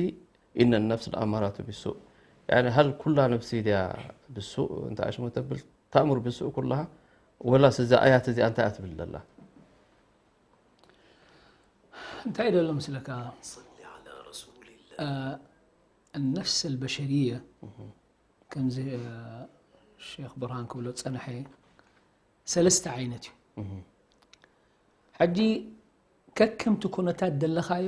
ኢነ ነፍስ ለኣማራቱ ቢሱእ። ያኒ ሃል ኩላ ነፍሲ ድያ ብሱእ እንተ ኣሽሙ ተብል ተእምር ብሱእ ኩላሃ ወላ ስዛ ኣያት እዚኣ እንታይ እያ ትብል ዘላ? እንታይ ደሎ ምስለካ እ፣ النفس البشرية ከምዚ እ፣ ሼክ ብርሃን ክብሎ ዝጸንሐ ሰለስተ ዓይነት እዩ። ሕጂ ከከምቲ ኩነታት ዘለኻዮ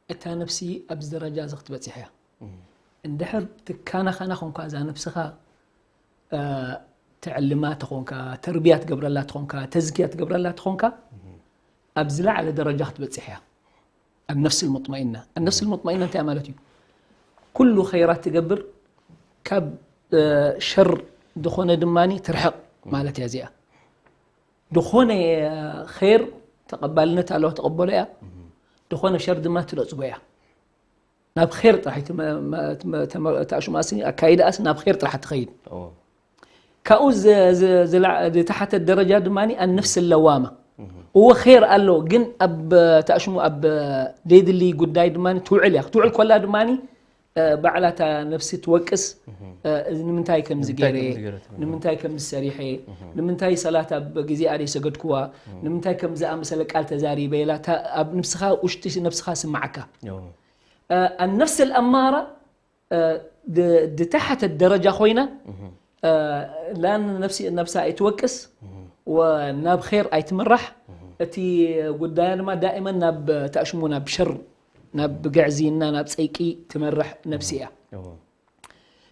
እታ ነፍሲ ኣብዚ ደረጃ እዚ ክትበጽሕ እያ። እንድሕር ትካናኸና ኾንካ እዛ ነፍስኻ እ፣ ትዕልማ ተኾንካ፣ ተርቢያ ትገብረላ ተኾንካ፣ ተዝኪያ ትገብረላ ተኾንካ ኣብ ዝለዓለ ደረጃ ክትበጽሕ እያ። ኣብ ነፍስ المطمئنة النفس المطمئنة እንታይ ማለት እዩ? ኩሉ ኸይራት ትገብር ካብ እ፣ ሸር ዝኾነ ድማ ትርሕቕ ማለት እያ እዚኣ። ዝኾነ ኸይር ተቐባልነት ኣለዋ ተቐበሎ እያ፣ ዝኾነ ሸር ድማ ትነፅጎ እያ። ናብ ኸይር ጥራሕ እቲ መ- መ- እቲ መ- እቲ መ- እቲ ኣሽማሲ ኣካይዳኣስ ናብ ኸይር ጥራሕ ትኸይድ። እዎ። ካብኡ ዝ- ዝ- ዝላ- ዝተሓተት ደረጃ ድማ ኣነፍስ ለዋማ እዎ ኸይር ኣሎ፣ ግን ኣብ ተኣሽሙ ኣብ ዘይድሊ ጉዳይ ድማ ትውዕል እያ። ክትውዕል ኮላ ድማ ባዕላታ ነፍሲ ትወቅስ። እዚ ንምንታይ ከምዚ ንምንታይ ገይረ፣ ከምዚ ገይረ ትብል? ንምንታይ ከምዚ ሰሪሐ፣ ንምንታይ ሰላት ኣብ ግዜ ኣደ ሰገድኩዋ፣ ንምንታይ ከምዚ ኣመሰለ ቃል ተዛሪበ ኢላ እታ ኣብ ንስኻ ውሽጢ ነፍስኻ ስማዓካ። እዎ። ኣነፍስ ኣልኣማራ ድተሓተት ደረጃ ኮይና ላ ነፍሲ ነብሳ ኣይትወቅስ ወናብ ር ኣይትምራሕ። እቲ ጉዳያ ድማ ዳእመን ናብ ተኣሽሙ ናብ ሸር ናብ ግዕዝይና ናብ ፀይቂ ትመርሕ ነብሲ እያ። እዎ።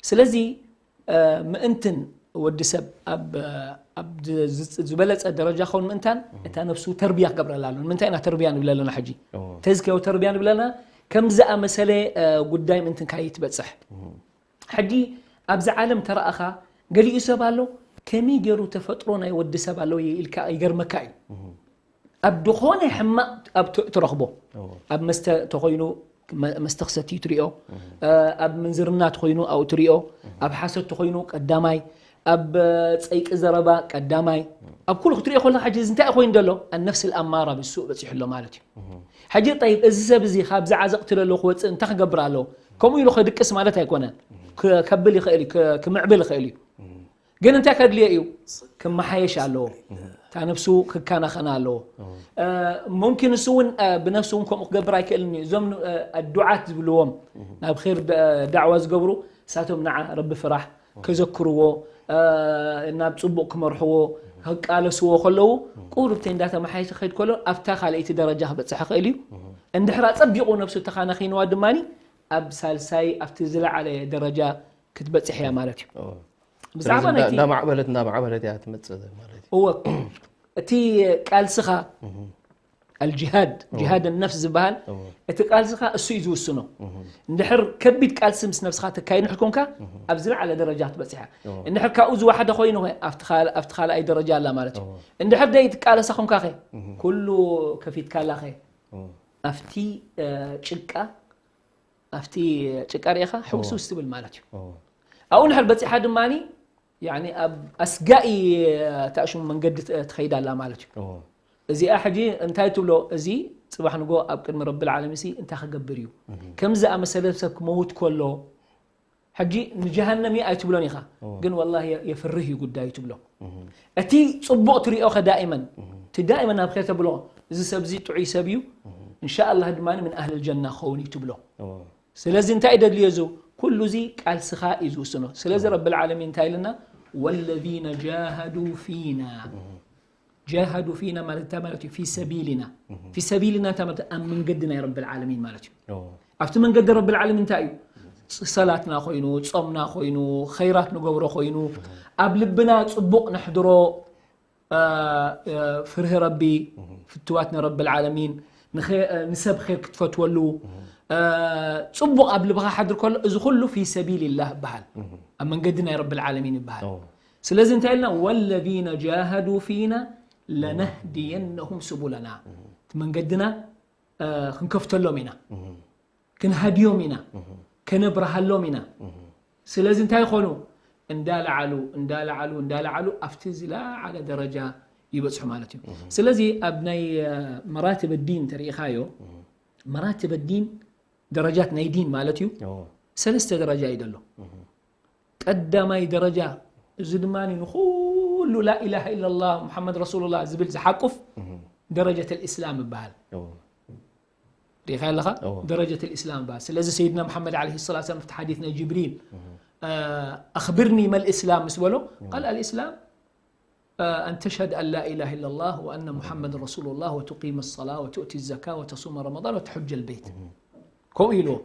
ስለዚ ምእንትን ወዲ ሰብ ኣብ ኣብ ዝበለፀ ደረጃ ከውን ምእንታን እታ ነብሱ ተርቢያ ክገብረላ ኣሎ። ንምንታይ ኢና ተርቢያ ንብል ኣለና ሕጂ? እዎ። ተዝኪያዊ ተርቢያ ንብል ኣለና። ከም ዝኣመሰለ ጉዳይ ምእንትን ካይትበፅሕ ሕጂ ኣብዚ ዓለም ተረኣኻ ገሊኡ ሰብ ኣሎ ከመይ ገይሩ ተፈጥሮ ናይ ወዲ ሰብ ኣለዎ ኢልካ ይገርመካ እዩ። ኣብ ዝኾነ ሕማቕ ኣብ ት- ትረኽቦ እዎ። ኣብ መስተ ተኾይኑ መ- መስተ ክሰቲ ትሪኦ፣ ኣብ ምንዝርና ተኾይኑ ኣብኡ ትሪኦ፣ ኣብ ሓሰት ተኾይኑ ቀዳማይ፣ ኣብ ፀይቂ ዘረባ ቀዳማይ፣ ኣብ ኩሉ ክትሪኦ ከለካ ሕጂ እዚ እንታይ ኮይኑ ዘሎ ኣነፍስ ኣማራ ብሱእ በፂሑ ኣሎ ማለት እዩ። ሕጂ ጠይብ እዚ ሰብ እዚ ካብዚ ዓዘቕቲ ዘሎ ክወፅእ እንታይ ክገብር ኣለዎ? ከምኡ ኢሉ ከድቅስ ማለት ኣይኮነን። ክ- ከብል ይኽእል እዩ፣ ክ- ክምዕብል ይኽእል እዩ። ግን እንታይ ከድልዮ እዩ? ክመሓየሽ ኣለዎ። እታ ነፍሱ ክከናኸና ኣለዎ። እ፣ ሙምኪን እሱ እውን፣ እ፣ ብነፍሱ እውን ከምኡ ክገብር ኣይክእልን እዩ። እዞም፣ እ፣ ኣዱዓት ዝብልዎም፣ ናብ ኸይር ዳ- ዳዕዋ ዝገብሩ፣ እሳቶም ንዓ ረቢ ፍራሕ፣ ከዘክርዎ፣ እ፣ ናብ ጽቡቕ ክመርሕዎ፣ ክቃለስዎ ከለዉ፣ ቁሩብተይ እንዳተመሓየሸ ክኸይድ ከሎ፣ ኣብታ ካልኣይቲ ደረጃ ክበጽሕ ይኽእል እዩ። እንድሕር ኣጸቢቑ ነፍሱ ተኻናኺንዋ ድማኒ፣ ኣብ ሳልሳይ፣ ኣብቲ ዝለዓለ ደረጃ ክትበጽሕ እያ ማለት እዩ። ብዛዕባ ናይቲ እንዳማዕበለት እንዳማዕበለት እያ ትመጽእ ማለት እዩ። እወ፣ እቲ ቃልስኻ ኣልጂሃድ፣ ጅሃድ ነፍስ ዝበሃል፣ እቲ ቃልስኻ እሱ እዩ ዝውስኖ። እንድሕር ከቢድ ቃልሲ ምስ ነብስኻ ተካይድ እንድሕር ኮንካ፣ ኣብ ዝለዓለ ደረጃ ክትበጽሕ እያ። እንድሕር ካብኡ ዝወሓደ ኮይኑ ኸ ኣብቲ ካል- ኣብቲ ካልኣይ ደረጃ ኣላ ማለት እዩ። እንድሕር ደይ ትቃለሳ ኮንካ ኸ፣ ኩሉ ከፊትካላ ኸ፣ ኣብቲ እ፣ ጭቃ ኣብቲ ጭቃ ርኢኻ ሕውስውስ ትብል ማለት እዩ። ኣብኡ እንድሕር በጺሓ ድማኒ፣ ያኒ ኣብ ኣስጋኢ ታሽሙ መንገዲ ት- ትኸይድ ኣላ ማለት እዩ። እዚኣ ሕጂ እንታይ ትብሎ? እዚ ጽባሕ ንጎ ኣብ ቅድሚ ረብል ዓለሚን ሲ እንታይ ክገብር እዩ? ከምዚ ዝኣመሰለ ሰብ ክመውት ከሎ፣ ሕጂ ንጀሃነም እዩ ኣይትብሎን ኢኻ። ግን ወላሂ የ- የፍርህ እዩ ጉዳዩ ትብሎ። እቲ ጽቡቕ ትሪኦ ኸ ዳኢመን፣ እቲ ዳኢመን ኣብ ኸይር ተብሎ፣ እዚ ሰብ እዚ ጥዑይ ሰብ እዩ፣ እንሻ ኣላህ ድማ ምን ኣህል ጀና ክኸውን እዩ ትብሎ። ስለዚ እንታይ ደድልዮ? እዚ ኩሉ እዚ ቃልስኻ እዩ ዝውስኖ። ስለዚ ረብል ዓለሚን እንታይ ኢልና? ወለዚነ ጃሃዱ ፊና። ጃሃዱ ፊና ማለት እንታይ ማለት እዩ? ፊ ሰቢልና። ፊ ሰቢልና እንታይ ማለት? ኣብ መንገዲ ናይ ረብል ዓለሚን ማለት እዩ። ኣብቲ መንገዲ ረብል ዓለሚን እንታይ እዩ? ሰላትና ኮይኑ፣ ጾምና ኮይኑ፣ ኸይራት ንገብሮ ኮይኑ፣ ኣብ ልብና ጽቡቕ ነሕድሮ፣ እ፣ እ፣ ፍርሂ ረቢ፣ ፍትዋት ንረብል ዓለሚን፣ ንኸ- ንሰብ ኸይር ክትፈትወሉ፣ እ፣ ጽቡቕ ኣብ ልብኻ ሓድር ከሎ፣ እዚ ኩሉ ፊ ሰቢልላህ ይበሃል። ኣብ መንገዲ ናይ ረብል ዓለሚን ይበሃል። ስለዚ እንታይ ኢልና? ወለዚነ ጃሃዱ ፊና ለነህዲየነሁም ሱቡለና። እቲ መንገድና፣ እ፣ ክንከፍተሎም ኢና። ክንሃድዮም ኢና። ከነብርሃሎም ኢና። ስለዚ እንታይ ይኾኑ? እንዳለዓሉ፣ እንዳለዓሉ፣ እንዳለዓሉ ኣብቲ ዝለዓለ ደረጃ ይበጽሑ ማለት እዩ። ስለዚ ኣብ ናይ፣ እ፣ መራትብ ዲን ተሪኢኻዮ፣ መራትብ ዲን ደረጃት ናይ ዲን ማለት እዩ። ሰለስተ ደረጃ እዩ ዘሎ። ቀዳማይ ደረጃ፣ እዚ ድማ ንኹሉ ላኢላሃ ኢላላህ ሙሓመድ ረሱሉላህ ዝብል ዝሓቁፍ ደረጀት ልእስላም ይበሃል። ርኢኻ ኣለኻ? ደረጀት ልእስላም ይበሃል። ስለዚ ሰይድና ሙሓመድ ዓለይሂ ሰላቱ ወሰላም ኣብቲ ሓዲት ናይ ጅብሪል፣ እ፣ ኣኽብርኒ መል እስላም ምስ በሎ፣ ቃል ኣልእስላም أن تشهد أن لا إله إلا الله وأن محمدا رسول الله وتقيم الصلاة وتؤتي الزكاة وتصوم رمضان وتحج البيت. ከምኡ ኢልዎ።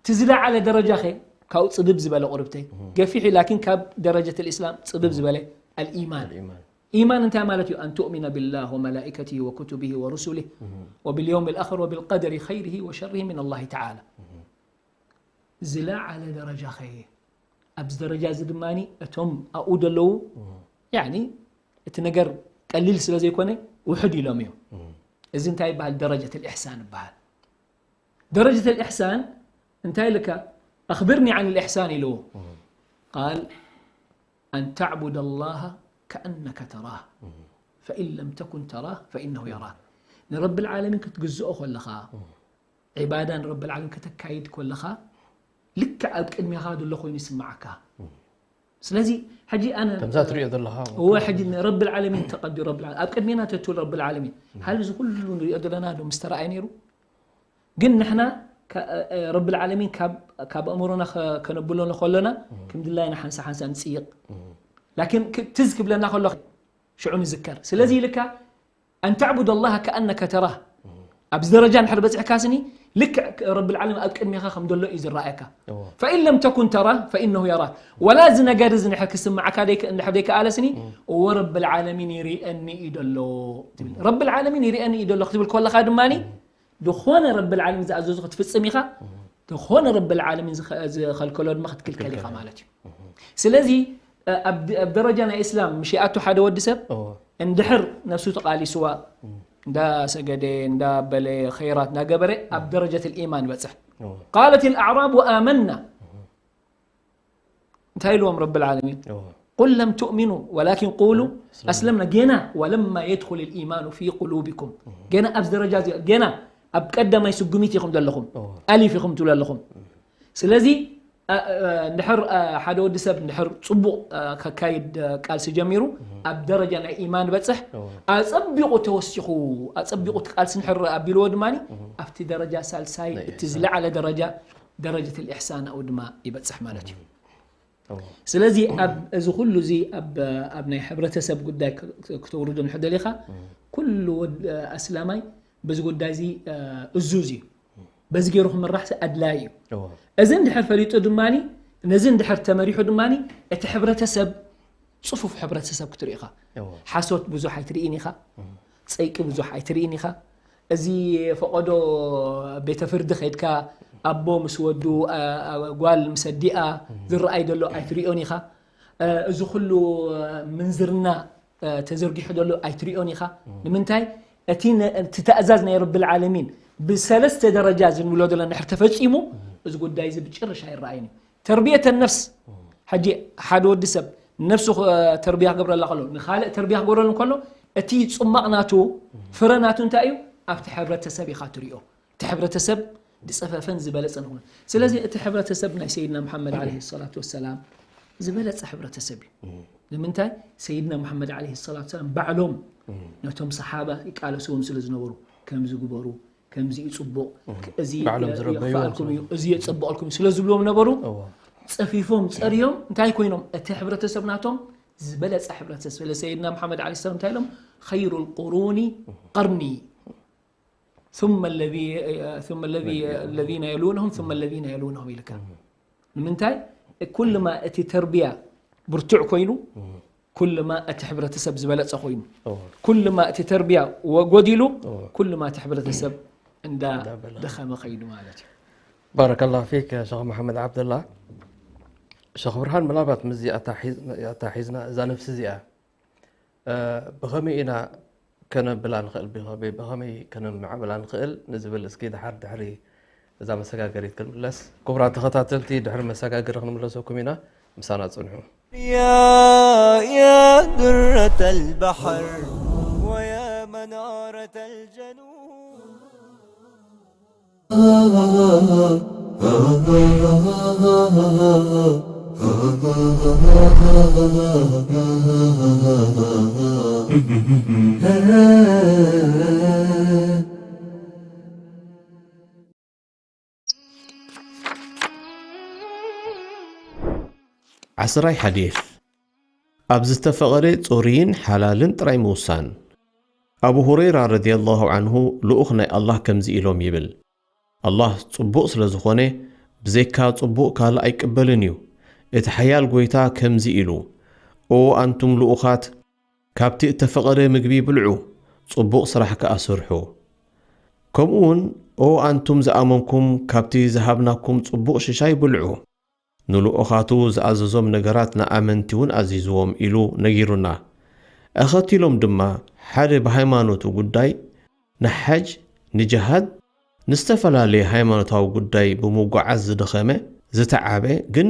እቲ ዝለዓለ ደረጃ ኸ ካብኡ ጽብብ ዝበለ ቁርብተይ። ገፊሕ እዩ፣ ላኪን ካብ ደረጀት ልእስላም ጽብብ ዝበለ ኣልኢማን። ኢማን እንታይ ማለት እዩ? أن تؤمن بالله وملائكته وكتبه ورسله وباليوم الآخر وبالقدر خيره وشره من الله تعالى. ዝለዓለ ደረጃ ኸ ኣብዚ ደረጃ እዚ ድማ እቶም ኣብኡ ዘለዉ ያኒ እቲ ነገር ቀሊል ስለ ዘይኮነ ውሕድ ኢሎም እዮም። እዚ እንታይ ይበሃል? ደረጀት ልእሕሳን ይበሃል። ደረጀት ልእሕሳን እንታይ ኢልካ? أخبرني عن الإحسان ኢልዎ። قال أن تعبد الله كأنك تراه فإن لم تكن تراه فإنه يراك. ንረብል ዓለሚን ክትግዝኦ ከለኻ ዒባዳ ንረብል ዓለሚን ከተካይድ ከለኻ ልክዕ ኣብ ቅድሜኻ ዘሎ ኮይኑ ይስምዓካ። ስለዚ ሕጂ ኣነ ከምዛ ትሪኦ ዘለኻ እወ ሕጂ ንረብል ዓለሚን ተቐዲ ረብል ዓለሚን ኣብ ቅድሜና ተትብል ረብል ዓለሚን ሃል እዚ ኩሉ ንሪኦ ዘለና ዶ ምስተረኣየ ነይሩ? ግን ንሕና ከ- እ- እ- ረብል ዓለሚን ካብ ካብ ኣእምሮና ከ- ከነብሎ ከለና ከም ድላይና ሓንሳ ሓንሳ ንጽይቕ ላኪን ክ- ትዝ ክብለና ከሎ ሽዑ ንዝከር ስለዚ ኢልካ أن تعبد الله كأنك تراه ኣብዚ ደረጃ እንድሕር በፂሕካ ስኒ ልክዕ ረብል ዓለሚን ኣብ ቅድሜኻ ከም ዘሎ እዩ ዝረኣየካ فإن لم تكن تراه فإنه يراك ወላ እዚ ነገር እዚ እንድሕር ክስምዓካ ደይክ- እንድሕር ደይከኣለ ስኒ እወ ረብል ዓለሚን ይሪአኒ እዩ ደሎ ትብል ረብል ዓለሚን ይሪአኒ እዩ ደሎ ክትብል ከለኻ ድማ ዝኾነ ረብል ዓለሚን ዝኣዘዞ ክትፍፅም ኢኻ ዝኾነ ረብል ዓለሚን ዝኸ- ዝኸልከሎ ድማ ክትክልከል ኢኻ ማለት እዩ ስለዚ ኣብ ድ- ኣብ ደረጃ ናይ እስላም ምሽ ይኣቱ ሓደ ወዲ ሰብ እንድሕር ነብሱ ተቓሊስዋ እንዳሰገደ እንዳበለ ኸይራት እንዳገበረ ኣብ ደረጀት ልኢማን ይበፅሕ قالت الأعراب آمنا እንታይ ኢልዎም ረብል ዓለሚን قل لم تؤمنوا ولكن قولوا أسلمنا ገና ولما يدخل الإيمان في قلوبكم ገና ኣብዚ ደረጃ እዚ ገና ኣብ ቀዳማይ ስጉሚት ኢኹም ዘለኹም ኣሊፍ ኢኹም ትብሉ ኣለኹም ስለዚ እ፣ እ፣ እንድሕር፣ እ፣ ሓደ ወዲ ሰብ እንድሕር ጽቡቕ፣ እ፣ ከካይድ፣ እ፣ ቃልሲ ጀሚሩ፣ ኣብ ደረጃ ናይ ኢማን በጽሕ፣ እዎ። ኣጸቢቑ ተወሲኹ፣ ኣጸቢቑ እቲ ቃልሲ እንድሕር ኣቢልዎ ድማኒ፣ ኣብቲ ደረጃ ሳልሳይ፣ ናይ እቲ ኢሕሳን። ዝለዓለ ደረጃ፣ ደረጀት ልኢሕሳን ኣብኡ ድማ ይበጽሕ ማለት እዩ። እዎ። ስለዚ ኣብ እዚ ኩሉ እዚ ኣብ፣ ኣብ ናይ ሕብረተሰብ ጉዳይ ክ-፣ ክ-፣ ክተውርዶ እንድሕር ደሊኻ፣ ኩሉ ወድ-፣ ኣስላማይ በዚ ጉዳይ እዚ፣ እ፣ እዙዝ እዩ። በዚ ገይሩ ክምራሕ ኣድላዪ እዩ። እዎ። እዚ እንድሕር ፈሊጡ ድማኒ፣ ነዚ እንድሕር ተመሪሑ ድማኒ፣ እቲ ሕብረተሰብ ጽፉፍ ሕብረተሰብ ክትርኢ ኢኻ። እዎ። ሓሶት ብዙሕ ኣይትርእን ኢኻ። ጸይቂ ብዙሕ ኣይትርእን ኢኻ። እዚ ፈቐዶ ቤተ ፍርዲ ከይድካ ኣቦ ምስ ወዱ፣ ኣ-፣ ኣ-፣ ጓል ምስ ኣዲኣ ዝረኣይ ዘሎ ኣይትርእዮን ኢኻ። እ፣ እዚ ኩሉ ምንዝርና፣ እ፣ ተዘርጊሑ ዘሎ ኣይትርእዮን ኢኻ። ንምንታይ? እቲ ነ-፣ እቲ ተእዛዝ ናይ ረብል ዓለሚን ብሰለስተ ደረጃ ዝንብሎ ዘለና እንድሕር ተፈጺሙ፣ እዚ ጉዳይ እዚ ብጭርሽ ኣይረኣይን እዩ። ተርብየተ ነፍስ፣ ሕጂ ሓደ ወዲ ሰብ ነፍሱ ኽ-፣ ተርብያ ክገብረላ ከሎ፣ ንኻልእ ተርብያ ክገብረሉ እንከሎ፣ እቲ ጽማቕ ናቱ፣ ፍረ ናቱ እንታይ እዩ? ኣብቲ ሕብረተሰብ ኢኻ ትሪኦ። እቲ ሕብረተሰብ ዝጸፈፈን ዝበለጸን ይኹን። ስለዚ እቲ ሕብረተሰብ ናይ ሰይድና መሓመድ ዓለይሂ ሰላቱ ወሰላም ዝበለጸ ሕብረተሰብ እዩ። ንምንታይ? ሰይድና መሓመድ ዓለይሂ ሰላቱ ወሰላም ባዕሎም ነቶም ሰሓባ ይቃለስዎም ስለ ዝነበሩ፣ ከምዚ ግበሩ፣ ከምዚ እዩ ጽቡቕ፣ እዚ ባዕሎም የ-፣ ዝረበይዎም የኽፍኣልኩም እዩ፣ እዚ የጸብቐልኩም እዩ ስለ ዝብልዎም ነበሩ። እዎ። ጸፊፎም ጸርዮም እንታይ ኮይኖም? እቲ ሕብረተሰብ ናቶም ዝበለጸ ሕብረተሰብ። ስለ ሰይድና መሓመድ ዓለይሂ ሰላም እንታይ ኢሎም? "ኸይሩል ቁሩኒ ቀርኒ፣ ثم الذي-፣ ثم الذي-፣ الذين يلونهم ثم الذين يلونهم" ኢልካ። ንምንታይ? ኩልማ እቲ ተርቢያ ብርቱዕ ኮይኑ፣ ኩልማ እቲ ሕብረተሰብ ዝበለጸ ኮይኑ፣ እዎ። ኩልማ እቲ ተርቢያ ወ-፣ ጎዲሉ፣ እዎ። ኩልማ እቲ ሕብረተሰብ እንዳ እንዳበለ። ደኸመ ከይዱ ማለት እዩ። ባረከላሁ ፊክ ሸኽ መሓመድ ዓብደላ። ሸኽ ብርሃን፣ ምናልባት ምስዚ ኣታሒዝ-፣ ኣታሒዝና እዛ ነፍሲ እዚኣ፣ እ፣ ብኸመይ ኢና ከነብላ ንኽእል፣ ብኸመይ፣ ብኸመይ ከነማዕብላ ንኽእል ንዝብል እስኪ ድሓር ድሕሪ እዛ መሰጋገሪት ክንምለስ። ክቡራት ተኸታተልቲ፣ ድሕሪ መሰጋገሪ ክንምለሰኩም ኢና። ምሳና ጽንሑ። يا يا درة البحر ويا منارة الجنوب. ዓስራይ ሓዲስ። ኣብ ዝተፈቐደ ጽሩይን ሓላልን ጥራይ ምውሳን። ኣቡ ሁረይራ ረዲየላሁ ዐንሁ ልኡኽ ናይ ኣላህ ከምዚ ኢሎም ይብል፣ ኣላህ ጽቡቕ ስለ ዝኾነ ብዘይካ ጽቡቕ ካልእ ኣይቅበልን እዩ። እቲ ሓያል ጎይታ ከምዚ ኢሉ፣ ኦ ኣንቱም ልኡኻት፣ ካብቲ እተፈቐደ ምግቢ ብልዑ፣ ጽቡቕ ስራሕ ከኣ ስርሑ። ከምኡውን ኦ ኣንቱም ዝኣመንኩም፣ ካብቲ ዝሃብናኩም ጽቡቕ ሽሻይ ብልዑ። ንልኡኻቱ ዝኣዘዞም ነገራት ንኣመንቲ እውን ኣዚዝዎም ኢሉ ነጊሩና። ኣኸቲሎም ድማ ሓደ ብሃይማኖቱ ጉዳይ ንሓጅ፣ ንጅሃድ፣ ንዝተፈላለየ ሃይማኖታዊ ጉዳይ ብምጉዓዝ ዝደኸመ፣ ዝተዓበ፣ ግን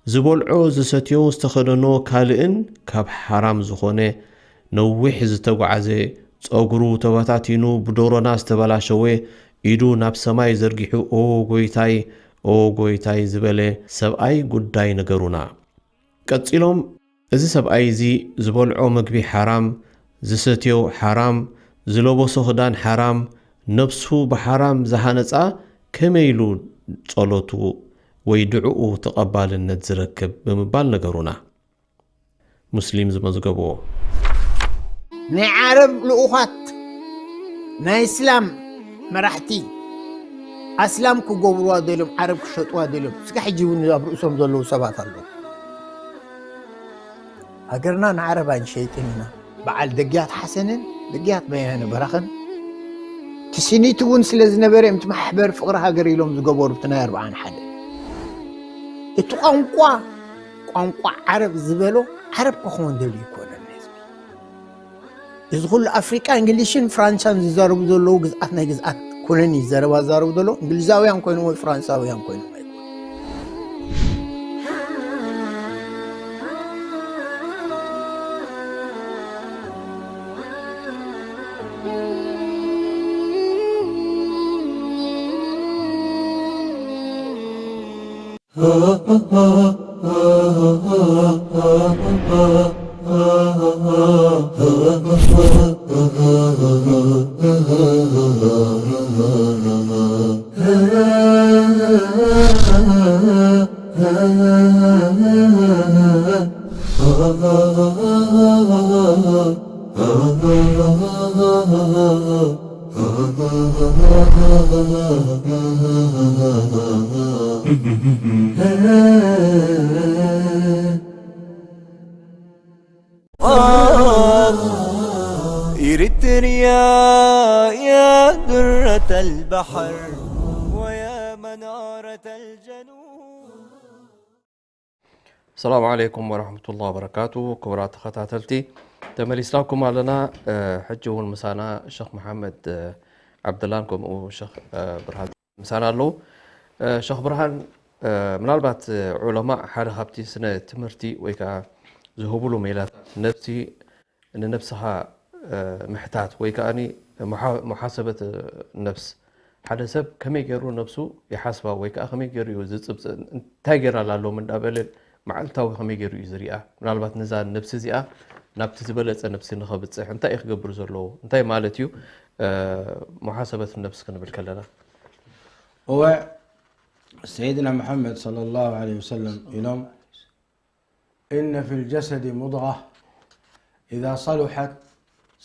ዝበልዖ፣ ዝሰትዮ፣ ዝተኸደኖ ካልእን ካብ ሓራም ዝኾነ ነዊሕ ዝተጓዓዘ፣ ጸጉሩ ተበታቲኑ ብዶሮና ዝተበላሸወ፣ ኢዱ ናብ ሰማይ ዘርጊሑ ኦ ጎይታይ፣ ኦ ጎይታይ ዝበለ ሰብኣይ ጉዳይ ነገሩና። ቀጺሎም፣ እዚ ሰብኣይ እዚ ዝበልዖ መግቢ ሓራም፣ ዝሰትዮ ሓራም፣ ዝለበሶ ክዳን ሓራም፣ ነብሱ ብሓራም ዝሃነጻ ከመይ ኢሉ ጸሎቱ ወይ ድዕኡ ተቐባልነት ዝረክብ ብምባል ነገሩና። ሙስሊም ዝመዝገብዎ። ናይ ዓረብ ልኡኻት ናይ እስላም መራሕቲ ኣስላም ክገብርዋ ደልዮም ዓረብ ክሸጥዋ ደልዮም። እስከ ሕጂ እውን ኣብ ርእሶም ዘለዉ ሰባት ኣለዉ። ሃገርና ንዓረብ ኣይንሸይጥን ኢና። በዓል ደግያት ሓሰንን ደግያት በያነ በራኸን ትስኒት እውን ስለ ዝነበረ እዮም እቲ ማሕበር ፍቕሪ ሃገር ኢሎም ዝገበሩ እቲ ናይ ኣርብዓን ሓደ። እቲ ቋንቋ፣ ቋንቋ ዓረብ ዝበሎ ዓረብ ክኸውን ደልዩ ይኮነን ህዝቢ። እዚ ኩሉ ኣፍሪቃ እንግሊሽን ፍራንሳን ዝዛረቡ ዘለዉ ግዝኣት ናይ ግዝኣት ኩነን እዩ ዘረባ ዝዛረቡ ዘለዉ። እንግሊዛውያን ኮይኖም ወይ ፍራንሳውያን ኮይኖም ኣይኮኑን። إريتريا يا درة البحر ويا منارة الجنوب. السلام عليكم ورحمة الله وبركاته. ክቡራት ተኸታተልቲ፣ ተመሊስናኩም ኣለና። ሕጂ እውን ምሳና ሸኽ መሓመድ ዓብደላን ከምኡ ሸኽ ብርሃን ምሳና ኣለዉ። ሸኽ ብርሃን፣ ምናልባት ዑለማእ ሓደ ካብቲ ስነ ትምህርቲ ወይ ከዓ ዝህብሉ ሜላታት ነብሲ ንነብስኻ ምሕታት ወይ ከዓ ሙሓሰበት ነብስ፣ ሓደ ሰብ ከመይ ገይሩ ነብሱ ይሓስባ ወይ ከዓ ከመይ ገይሩ እዩ ዝፅብፅ፣ እንታይ ገይራ ኣላ ሎም እንዳበለ መዓልታዊ ከመይ ገይሩ እዩ ዝሪኣ? ምናልባት ነዛ ነብሲ እዚኣ ናብቲ ዝበለፀ ነብሲ ንኸብፅሕ እንታይ እዩ ክገብር ዘለዎ? እንታይ ማለት እዩ ሙሓሰበት ነብስ ክንብል ከለና? እወ፣ ሰይድና መሓመድ ሰለላሁ ዐለይሂ ወሰለም ኢሎም፣ إن في الجسد مضغة إذا صلحت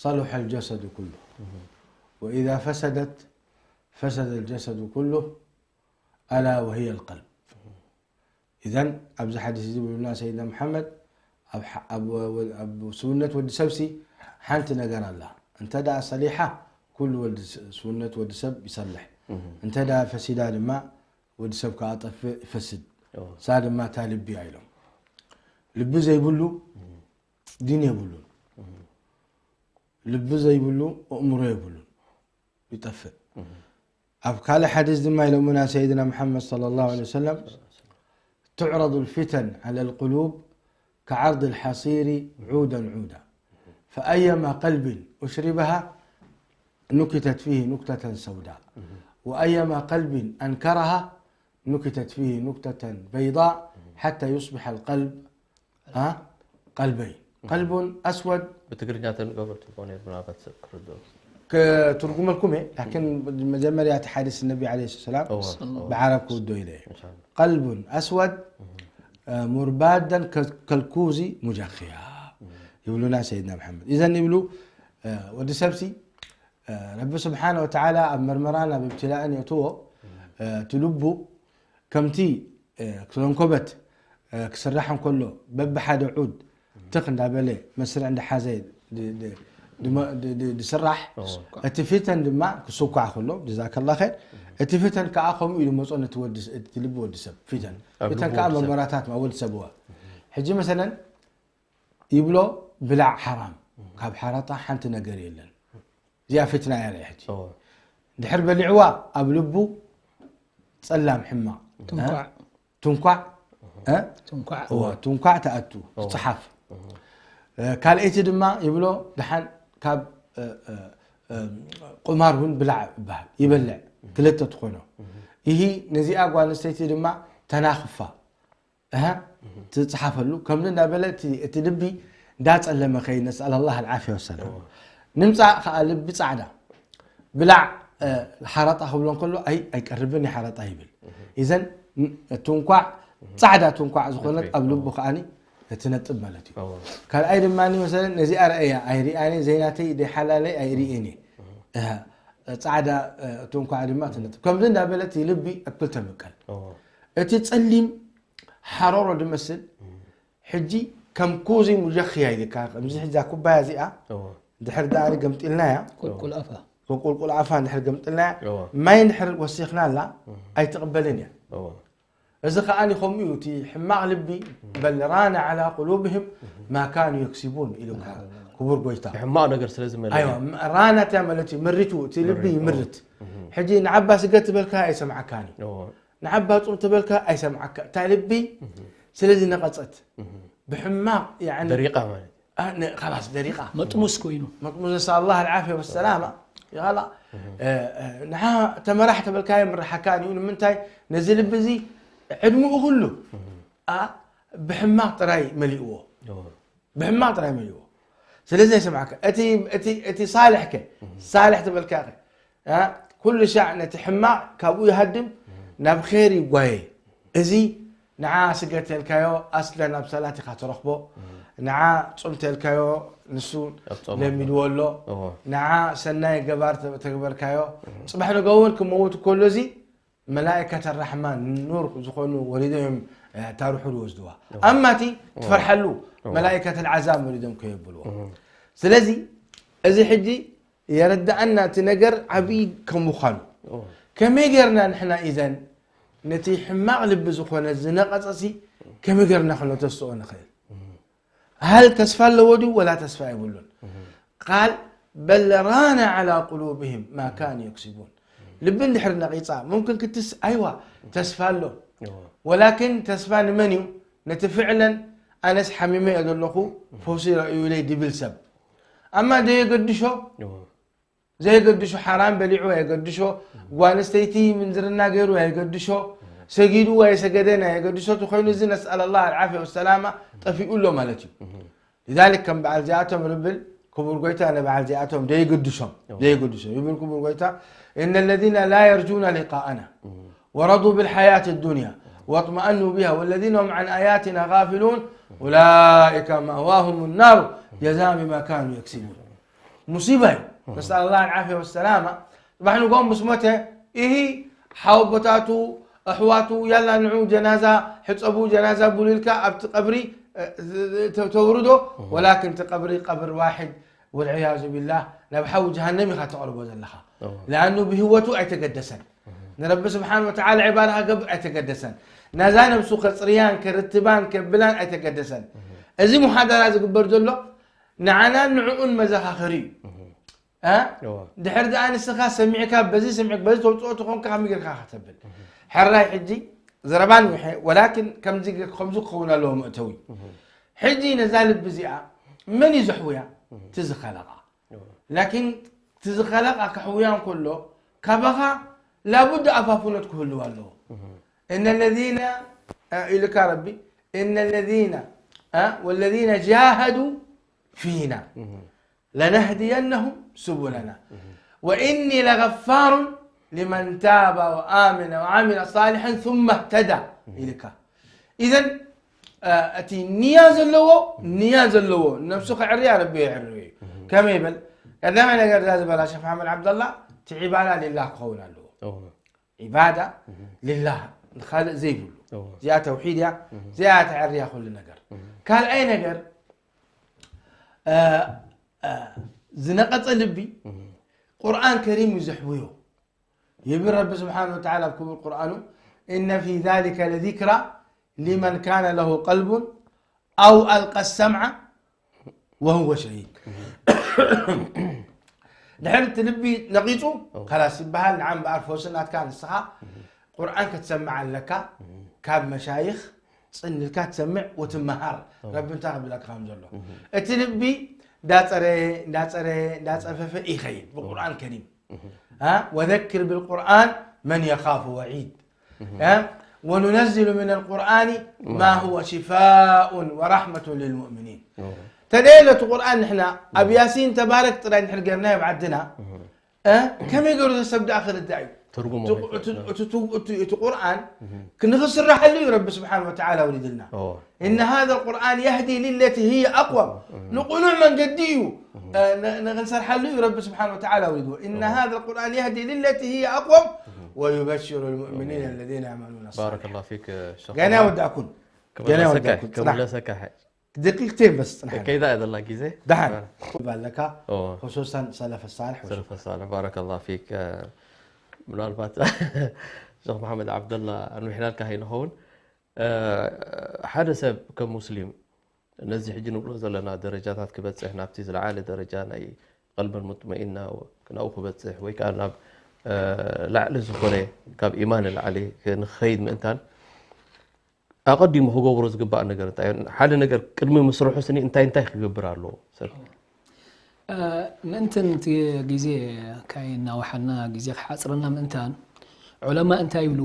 صلح الجسد كله وإذا فسدت فسد الجسد كله ألا وهي القلب. إذن ኣብዚ ሓዲስ እዚ ብሉና ሰይድና መሓመድ ኣብ ኣብ ስውነት ወዲ ሰብሲ ሓንቲ ነገር ኣላ። እንተ ደኣ ሰሊሓ ኩሉ ወዲ ስውነት ወዲ ሰብ ይሰልሕ። እንተ ደኣ ፈሲዳ ድማ ወዲ ሰብ ከዓ ጠፍእ ይፈስድ። እሳ ድማ እታ ልቢ እያ ኢሎም። ልቢ ዘይብሉ ዲን የብሉን። ልቢ ዘይብሉ ኣእምሮ የብሉን፣ ይጠፍእ። ኣብ ካልእ ሓዲስ ድማ ኢሎምና ሰይድና መሓመድ ሰለላሁ ዐለይሂ ወሰለም፣ تعرض الفتن على القلوب كعرض الحصير عودا عودا فأيما قلب أشربها نكتت فيه نكتة سوداء وأيما قلب أنكرها نكتت فيه نكتة بيضاء حتى يصبح القلب ها قلبين قلب أسود ብትግርኛ ተንገበ ጽቡቕ ነይሩ ምናልባት ሰብ ክርድኦ ክትርጉመልኩም'የ ላኪን መጀመርያ እቲ ሓዲስ ነቢ ለ ሰላም ብዓረብ ክውዶ ኢለ እየ ቀልቡን ኣስወድ ሙርባደን ከልኩዚ ሙጃኽያ ይብሉና ሰይድና መሓመድ። ኢዘን ይብሉ ወዲ ሰብሲ ረቢ ስብሓነ ወተዓላ ኣብ መርመራን ኣብ እብትላእን የእትዎ እቲ ልቡ ከምቲ ክተንኮበት ክስራሕ እንከሎ በብሓደ ዑድ ትኽ እንዳበለ መስርዕ እንዳሓዘ ዝስራሕ እቲ ፊተን ድማ ክስኳዕ ከሎ ጀዛከላ ኸይር እቲ ፊተን ከዓ ከምኡ ኢሉ መፆ ነቲ ልቢ ወዲ ሰብ ፊተን ፊተን ከዓ መርመራታት ማ ወዲ ሰብ እዋ ሕጂ መሰለን ይብሎ ብላዕ ሓራም ካብ ሓራጣ ሓንቲ ነገር የለን እዚኣ ፊትና እያ ሕጂ ድሕር በሊዕዋ ኣብ ልቡ ፀላም ሕማቕ ትንኳዕ ትንኳዕ ትንኳዕ ትኣቱ ትፅሓፍ ካልኣይቲ ድማ ይብሎ ደሓን ካብ ቁማር እውን ብላዕ ይበሃል ይበልዕ ክልተ ትኾኖ ይሂ ነዚኣ ጓል ኣንስተይቲ ድማ ተናኽፋ ትፅሓፈሉ ከምዚ እንዳበለ እቲ ልቢ እንዳፀለመ ከይድ ነስኣል ኣላህ ኣልዓፍያ ወሰላም ንምፃእ ከዓ ልቢ ፃዕዳ ብላዕ ሓረጣ ክብሎ እንከሎ ኣይ ኣይቀርብን ሓረጣ ይብል እዘን ትንኳዕ ፃዕዳ ትንኳዕ ዝኾነት ኣብ ልቡ ከዓ ትነጥብ ማለት እዩ ካልኣይ ድማ መሰለን ነዚኣ ረአያ ኣይሪኣኒ ዘይናተይ ዘይሓላለይ ኣይርእን እየ ፃዕዳ ትንኳዕ ድማ ትነጥብ ከምዚ እንዳበለት ልቢ ኣብ ክልተ ምቀል እቲ ፀሊም ሓሮሮ ዝመስል ሕጂ ከም ኩዚ ሙጀኽያ ኢልካ ከምዚ ሕጂ ኩባያ እዚኣ ድሕር ደኣ ገምጢልናያ ቁልቁል ኣፋ ቁልቁል ኣፋ ድሕር ገምጥልናያ ማይ ድሕር ወሲኽናላ ኣይትቕበልን እያ እዚ ከኣ ከምኡ እዩ እቲ ሕማቕ ልቢ በል ራነ ዓላ ቁሉብህም ማ ካኑ የክሲቡን ኢሉ ክቡር ጎይታ ሕማቕ ነገር ስለ ዝመለ ራና እቲያ ማለት እዩ ምሪቱ እቲ ልቢ ይምርት ሕጂ ንዓባ ስገድ ትበልካ ኣይሰምዓካን እዩ ንዓባ ጹም ትበልካ ኣይሰምዓካ እታ ልቢ ስለ ዝነቐጸት ብሕማቕ ደሪቓ ማለት ካላስ ደሪቓ መጥሙስ ኮይኑ መጥሙስ ነሳ ኣላህ ኣልዓፍያ ወሰላማ ይላ ንዓ ተመራሕ ተበልካዮ ምርሓካ እዩ ንምንታይ ነዚ ልቢ እዚ ዕድሚኡ ኩሉ ኣ ብሕማቕ ጥራይ መሊእዎ። ብሕማቕ ጥራይ መሊእዎ። ስለዚ ኣይሰምዓካ። እቲ እቲ እቲ ሳልሕ ከ ሳልሕ ትበልካ ከ ኣ ኩሉ ሻዕ ነቲ ሕማቕ ካብኡ ይሃድም ናብ ኸይር ይጓየ። እዚ ንዓ ስገድ ተልካዮ ኣስለን ኣብ ሰላት ኢኻ ትረኽቦ። ንዓ ጹም ተልካዮ ንሱ ኣብ ጾም ኣሎ። ለሚድዎ ኣሎ። እዎ። ንዓ ሰናይ ገባር ተ- ተግበርካዮ ጽባሕ ንግሆ እውን ክመውት ከሎ እዚ መላእከተ ራሕማ ኑር ዝኾኑ ወሪዶም እዮም ታሩሑ ዝወስድዋ። ኣማቲ ትፈርሓሉ መላእከተ ልዓዛብ ወሪዶም ከየብልዎ። ስለዚ እዚ ሕጂ የረዳኣና እቲ ነገር ዓብዪ ከም ምዃኑ። ከመይ ጌርና ንሕና ኢዘን ነቲ ሕማቕ ልቢ ዝኾነ ዝነቐጸሲ ከመይ ጌርና ክነተስኦ ንኽእል? ሃል ተስፋ ኣለዎ ድዩ ወላ ተስፋ የብሉን? ቃል በል ራነ ዓላ ቁሉብህም ማ ካኑ የክስቡን። ልቢ እንድሕር ነቒጻ ሙምክን ክትስ ኣይዋ ተስፋ ኣሎ። ወላኪን ተስፋ ንመን እዩ? ነቲ ፍዕለን ኣነስ ሓሚመ እየ ዘለኹ ፈውሲ ረእዩለይ ድብል ሰብ። ኣማ ደየገድሾ ዘየገድሾ ሓራም በሊዑ ኣየገድሾ፣ ጓል ኣንስተይቲ ምንዝርና ገይሩ ኣየገድሾ፣ ሰጊዱ ኣየሰገደን ኣየገድሾ፣ እቲ ኮይኑ እዚ ነስኣል ኣላህ ኣልዓፍያ ወሰላማ ጠፊኡ ኣሎ ማለት እዩ። لذلك ከም በዓል እዚኣቶም ርብል ክቡር ጎይታ ንበዓል እዚኣቶም ደይግድሾም ደይግድሾም ይብል ክቡር ጎይታ إن الذين لا يرجون لقاءنا ورضوا بالحياة الدنيا واطمأنوا بها والذين هم عن آياتنا غافلون أولئك مأواهم النار جزاء بما كانوا يكسبون. ሙሲባ እዩ። ነስኣል ኣላህ ዓፍያ ወሰላማ። ጽባሕ ንግሆ ምስ ሞተ፣ ኢሂ፣ ሓወቦታቱ፣ ኣሕዋቱ፣ ያላ ንዑ ጀናዛ ሕጸቡ፣ ጀናዛ ብሉ ኢልካ ኣብቲ ቀብሪ፣ እ፣ ተ-፣ ተውርዶ፣ ወላኪን እቲ ቀብሪ ቀብር ዋሒድ፣ ወልዕያዙ ቢላህ፣ ናብ ሓዊ ጀሃነም ኢኻ ተቕርቦ ዘለኻ። ለኣኑ ብህይወቱ ኣይተገደሰን። ንረቢ ስብሓን ወተዓላ ዒባዳ ክገብር ኣይተገደሰን። ናዛ ነብሱ ከጽርያን፣ ከርትባን፣ ከብላን ኣይተገደሰን። እዚ ሙሓደራ ዝግበር ዘሎ ንዓናን ንዕኡን መዘኻኸሪ እዩ። እ? እዋ። ድሕር ደኣ ንስኻ ሰሚዕካ፣ በዚ ሰሚዕካ፣ በዚ ተውፅኦ ተኾንካ ከመይ ጌርካ ከተብል? ሕራይ ሕጂ ዘረባ ንውሐ፣ ወላኪን ከምዚ፣ ከምዚ ክኸውን ኣለዎ መእተዊ። ሕጂ ነዛ ልቢ እዚኣ መን እዩ ዘሕውያ? እቲ ዝኸለቓ። እዋ። ላኪን እቲ ዝኸለቓ ከሕውያ እንከሎ፣ ካባኻ ላቡድ ኣፋፍኖት ክህልው ኣለዎ። እነ ለዚነ፣ እ፣ ኢልካ ረቢ፣ እነ ለዚነ፣ እ፣ ወለዚነ ጃሃዱ ፊና ለነህድየነሁም ሱቡለና ወኢኒ ለገፋሩን ሊመን ታበ ወኣመነ ወዓሚለ ሳሊሐን ثم اهتدى ኢልካ። ኢዘን፣ እ፣ እቲ ንያ ዘለዎ፣ ንያ ዘለዎ፣ ነብሱ ከዕርያ ረቢ የዕርዮ እዩ። ከመይ ይበል? ቀዳማይ ነገር እዛ ዝበላ ሸኽ መሓመድ ዓብደላ፣ እቲ ዒባዳ ሊላህ ክኸውን ኣለዎ። እዎ። ዒባዳ ሊላህ፣ ንኻልእ ዘይብሉ። እዎ። እዚኣ ተውሒድ እያ፣ እዚኣ ተዕርያ ኩሉ ነገር። ካልኣይ ነገር፣ እ፣ እ፣ ዝነቐጸ ልቢ ቁርኣን ከሪም እዩ ዘሕውዮ። ይብል ረቢ ስብሓን ወተዓላ ኣብ ክቡር ቁርኣኑ፣ إن في ذلك لذكرى لمن كان له قلب أو ألقى السمع وهو شهيد። ድሕሪ እቲ ልቢ ነቒጹ፣ እዎ። ከላስ ይበሃል፣ ንዓ እምበኣር ፈውሲ ናትካ ንስኻ ቁርኣን ክትሰምዕ ኣለካ፣ ካብ መሻይኽ ጽን ኢልካ ትሰምዕ ወትመሃር፣ እዎ። ረቢ እንታይ ክብለካ ከም ዘሎ። እቲ ልቢ እንዳጸረየ፣ እንዳጸረየ፣ እንዳጸፈፈ ይኸይድ ብቁርኣን ከሪም። ها؟ وذكر بالقرآن من يخاف وعيد. ها؟ وننزل من القرآن ما هو شفاء ورحمة للمؤمنين. ተደየለ እቲ ቁርኣን ንሕና ኣብ ያሲን ተባረክ ጥራይ እንድሕር ጌርናዮ ኣብ ዓድና፣ እ፣ ከመይ ገይሩ ሰብ ደኣ ክርዳእ እዩ? ትርጉሙ እቲ፣ ከይፈ-፣ እቲ፣ እቲ፣ እቲ፣ እቲ፣ እቲ ቁርኣን ክንኽስራሓሉ እዩ ረቢ ስብሓን ወተዓላ ወሪድልና። እዎ። إن هذا القرآن يهدي للتي هي أقوم. ንቕኑዕ መንገዲ እዩ፣ እ፣ ን-፣ ንኽንሰርሓሉ እዩ ረቢ ስብሓን ወተዓላ ወሪድዎ። إن هذا القرآن يهدي للتي هي أقوم ويبشر المؤمنين الذين يعملون الصالحات. ባረከላሁ ፊክ ሸኽ ገና ዑመር። ይወዳእኩን። ገና ክምለሰካ፣ ይወዳእኩን። ጽናሕ። ክምለሰካ። ደቂቅተይ በስ ጽናሕ። ከይዳ እያ ዘላ ግዜ። ደሓን። ባለካ፣ እዎ። خصوصاً ሰለፈ ሳልሕ። ሰለፈ ሳልሕ፣ ባረከላሁ ፊክ። ምናልባት ሸኽ መሓመድ ዓብደላ ኣንዊሕናልካ ከይንኸውን፣ እ፣ ሓደ ሰብ ከም ሙስሊም ነዚ ሕጂ ንብሎ ዘለና ደረጃታት ክበጽሕ፣ ናብቲ ዝለዓለ ደረጃ ናይ ቀልበን ሙጥመኢና ናብኡ ክበጽሕ፣ ወይ ከኣ ናብ፣ እ፣ ላዕሊ ዝኾነ፣ ካብ ኢማን ንላዕሊ ንኽኸይድ ምእንታን፣ ኣቐዲሙ ክገብሮ ዝግባእ ነገር እንታይ እዩ? ሓደ ነገር ቅድሚ ምስርሑ ስኒ እንታይ እንታይ ክገብር ኣለዎ ሰብ? እ፣ ምእንትን እቲ ግዜ ካይናዋሓና፣ ግዜ ክሓጽረና ምእንታን፣ ዑለማ እንታይ ይብሉ?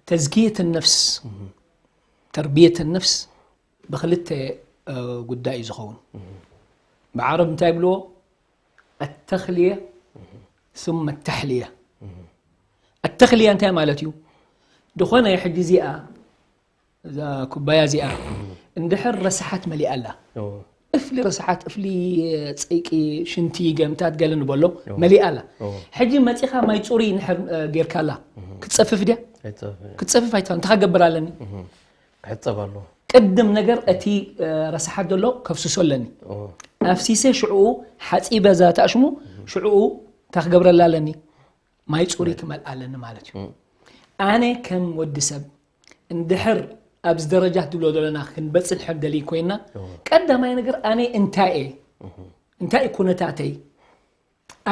ተዝክየት ነፍስ ተርብየት ነፍስ ብክልተ ጉዳይ እዩ ዝኸውን። ብዓረብ እንታይ ይብልዎ? ኣተኽልየ ثم ኣተሕልየ። ኣተኽልያ እንታይ ማለት እዩ? ዝኾነ ሕጂ እዚኣ እዛ ኩባያ እዚኣ እንድሕር ረስሓት መሊኣ ኣላ፣ እፍሊ ረስሓት፣ እፍሊ፣ ጸይቂ፣ ሽንቲ፣ ገምታት ገለ ንበሎ፣ መሊኣ ኣላ። ሕጂ መጺኻ ማይ ጽሩይ እንድሕር ጌርካላ ክትጸፍፍ ድያ? ክትጸፍፍ ኣይትኽእልን። እንታይ ክገብር ኣለኒ? ክሕጸብ ኣሎ። ቅድም ነገር እቲ ረስሓት ዘሎ ከፍስሶ ኣለኒ። ኣፍሲሰ ሽዕኡ ሓጺበ እዛ ተኣሽሙ ሽዕኡ እንታይ ክገብረላ ኣለኒ? ማይ ጽሩይ ክመልኣ ኣለኒ ማለት እዩ። ኣነ ከም ወዲ ሰብ እንድሕር ኣብዚ ደረጃ ትብሎ ዘለና ክንበጽሕ እንድሕር ደልይ ኮይና፣ ቀዳማይ ነገር ኣነ እንታይ እየ? እንታይ እዩ ኩነታተይ?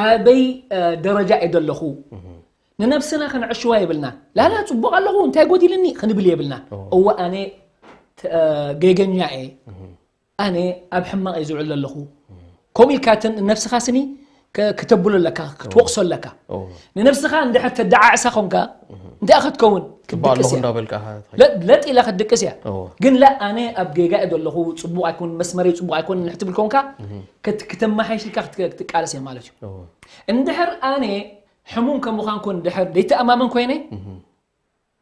ኣበይ ደረጃ እየ ዘለኹ? ንነብስና ከነዕሽዋ የብልናን። ላላ ጽቡቕ ኣለኹ እንታይ ጎዲልኒ ክንብል የብልናን። እወ ኣነ ጌገኛ እየ። ኣነ ኣብ ሕማቕ እየ ዝውዕል ዘለኹ። ከምኡ ኢልካ እትን ነብስኻ ስኒ ከተብሎ ኣለካ፣ ክትወቕሶ ኣለካ። ንነብስኻ እንድሕር ተደዓዕሳ ኾንካ እንታይ ክትከውን? ክትድቅስ እያ። ለጥ ኢላ ክትድቅስ እያ። ግን ላ ኣነ ኣብ ጌጋ እየ ዘለኹ፣ ጽቡቕ ኣይኮን መስመረይ ጽቡቕ ኣይኮን ንሕትብል ኮንካ ከተማሓይሽ ኢልካ ክትቃለስ እያ ማለት እዩ። እንድሕር ኣነ ሕሙም ከም ምዃን ኮን እንድሕር ዘይተኣማመን ኮይነ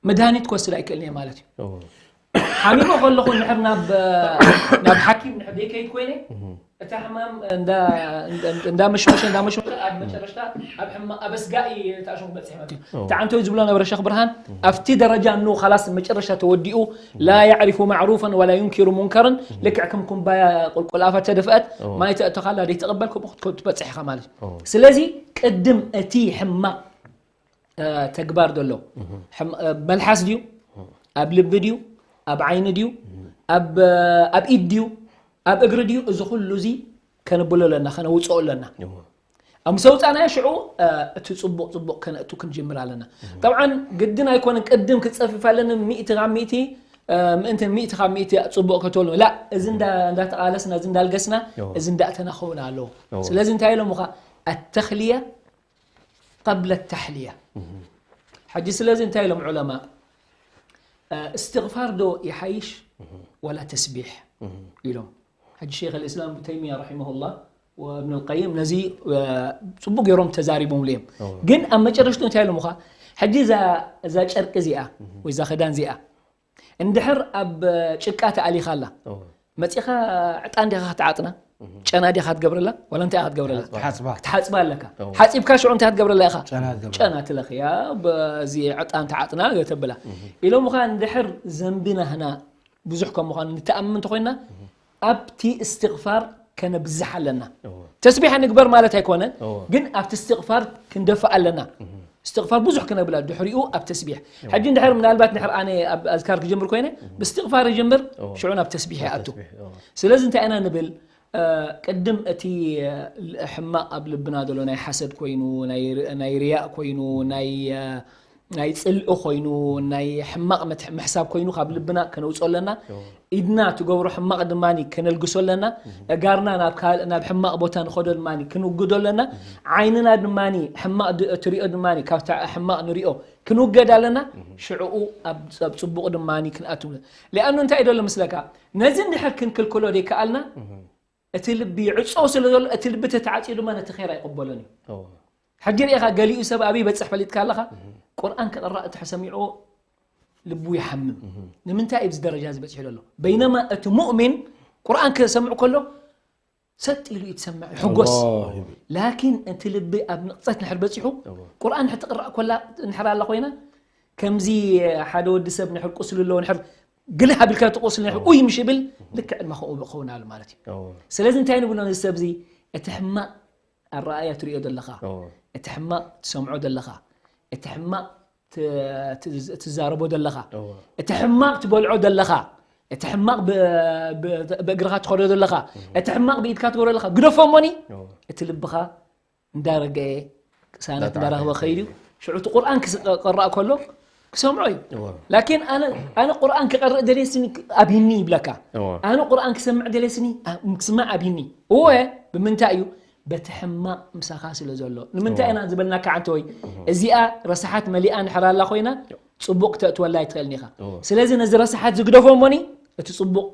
መድሃኒት ክወስድ ኣይክእልን እየ ማለት እዩ። ሓሚመ ከለኹ እንድሕር ናብ ናብ ሓኪም እንድሕር ዘይከይድ ኮይነ እታ ሕማም እንዳመሽመሸ እንዳመሽመሸ ኣብ መጨረሽታ ኣብ ሕማ ኣብ ኣስጋኢ ተኣሽሙ ክበፅሕ ማለት እዩ። እቲ ዓንተዊ ዝብሎ ነበረ ሸኽ ብርሃን ኣብቲ ደረጃ እኑ ካላስ መጨረሻ ተወዲኡ ላ ያዕሪፉ ማዕሩፈን ወላ ዩንኪሩ ሙንከርን ልክዕ ከም ኩምባያ ቁልቁል ኣፋ ተደፍአት ማይ ተእተኻላ ዘይተቐበል ከምኡ ክትበፅሕ ኢኻ ማለት እዩ። ስለዚ ቅድም እቲ ሕማቕ ተግባር ዘሎ መልሓስ ድዩ ኣብ ልቢ ድዩ ኣብ ዓይኒ ድዩ ኣብ ኢድ ድዩ ኣብ እግሪ ድዩ እዚ ኩሉ እዚ ከነብሎ ኣለና ከነውፅኦ ኣለና ኣብ ምስ ኣውፃእናዮ ሽዑ እቲ ፅቡቕ ፅቡቕ ከነእቱ ክንጅምር ኣለና ጠብዓን ግድን ኣይኮነን ቅድም ክፀፍፍ ኣለኒ ሚእቲ ካብ ሚእቲ ምእንቲ ሚእቲ ካብ ሚእቲ ፅቡቕ ከተሉ ላ እዚ እንዳተቓለስና እዚ እንዳልገስና እዚ እንዳእተና ክኸውን ኣለዎ ስለዚ እንታይ ኢሎምኻ ኣተኽልያ قبل التحلية حج سلازي انت لهم علماء استغفار دو يحيش ولا تسبيح لهم حج شيخ الإسلام ابن تيمية رحمه الله وابن القيم نزي صبو يروم تزاربهم لهم جن أما جرشتو انت لهم خا حج إذا إذا شرق زيئة وإذا خدان زيئة እንድሕር ኣብ ጭቃ ተኣሊኻ ኣላ መፂኻ ዕጣን ዲኻ ክትዓጥና ጨና ዲኻ ክትገብረላ ዋላ እንታይ ኢኻ ክትገብረላ ክትሓፅባ ኣለካ ሓፂብካ ሽዑ እንታይ ክትገብረላ ኢኻ ጨና ትለኽያ በዚ ዕጣን ተዓጥና ተብላ ኢሎምኻ እንድሕር ዘንቢ ናህና ብዙሕ ከም ምዃኑ ንተኣምን እንተኮይና ኣብቲ እስትግፋር ከነብዝሕ ኣለና ተስቢሕ ንግበር ማለት ኣይኮነን ግን ኣብቲ እስትግፋር ክንደፍእ ኣለና እስትግፋር ብዙሕ ክነብላ ድሕሪኡ ኣብ ተስቢሕ ሕጂ እንድሕር ምናልባት እንድሕር ኣነ ኣብ ኣዝካር ክጅምር ኮይነ ብእስትግፋር ይጅምር ሽዑ ናብ ተስቢሕ ይኣቱ ስለዚ እንታይ ኢና ንብል ቅድም እቲ ሕማቕ ኣብ ልብና ዘሎ ናይ ሓሰድ ኮይኑ ናይ ርያእ ኮይኑ ናይ ናይ ፅልኢ ኮይኑ ናይ ሕማቕ ምሕሳብ ኮይኑ ካብ ልብና ከነውፅኦ ኣለና ኢድና ትገብሮ ሕማቕ ድማ ከነልግሶ ኣለና እጋርና ናብ ሕማቕ ቦታ ንኸዶ ድማ ክንውግዶ ኣለና ዓይንና ድማ ሕማቕ ትሪኦ ድማ ካብታ ሕማቕ ንሪኦ ክንውገድ ኣለና ሽዕኡ ኣብ ፅቡቕ ድማ ክንኣቱ ሊኣኑ እንታይ ደሎ ምስለካ ነዚ እንድሕር ክንክልክሎ ደይከኣልና እቲ ልቢ ይዕፀው ስለ ዘሎ እቲ ልቢ ተተዓፅዩ ድማ ነቲ ኸይር ኣይቕበሎን እዩ ሕጂ ርኢኻ ገሊኡ ሰብ ኣበይ በፅሕ ፈሊጥካ ኣለኻ ቁርኣን ክቕራእ እንተ ሰሚዕዎ ልቡ ይሓምም ንምንታይ ኣብዚ ደረጃ እዚ በፂሑ ዘሎ በይነማ እቲ ሙእሚን ቁርኣን ክሰምዕ ከሎ ሰጥ ኢሉ እዩ ትሰምዕ ሕጎስ ላኪን እቲ ልቢ ኣብ ንቕፀት ንሕር በፂሑ ቁርኣን ንሕር ትቕራእ ኮላ ንሕር ኣላ ኮይና ከምዚ ሓደ ወዲ ሰብ ንሕር ቁስሉ ኣለዎ ንሕር ግልህ ኣቢልካ ትቁስል ንሕር ኡይ ምሽ ይብል ልክዕ ድማ ከምኡ ክኸውን ኣሎ ማለት እዩ ስለዚ እንታይ ንብሎ ነዚ ሰብ እዚ እቲ ሕማቕ ኣረኣያ ትሪኦ ዘለኻ እቲ ሕማቕ ትሰምዖ ዘለኻ እቲ ሕማቕ ትዛረቦ ዘለኻ እቲ ሕማቕ ትበልዖ ዘለኻ እቲ ሕማቕ ብእግርኻ ትኸዶ ዘለኻ እቲ ሕማቕ ብኢድካ ትገብሮ ዘለኻ ግደፎ እሞኒ እቲ ልብኻ እንዳረገየ ቅሳነት እንዳረኽበ ከይዱ ሽዑ እቲ ቁርኣን ክቕራእ ከሎ ክሰምዖ እዩ ላኪን ኣነ ቁርኣን ክቐርእ ደልየ ስኒ ኣብይኒ ይብለካ ኣነ ቁርኣን ክሰምዕ ደልየ ስኒ ክስማዕ ኣብይኒ እወ ብምንታይ እዩ በቲ ሕማቕ ምሳኻ ስለ ዘሎ። ንምንታይ ኢና ዝበልናካ ዓንተ ወይ? እዚኣ ረሳሓት መሊኣ እንድሕር ኣላ ኮይና፣ ጽቡቕ ክተእትወላ ኣይትኽእልን ኢኻ። እዎ። ስለዚ ነዚ ረሳሓት ዝግደፎ እሞኒ፣ እቲ ጽቡቕ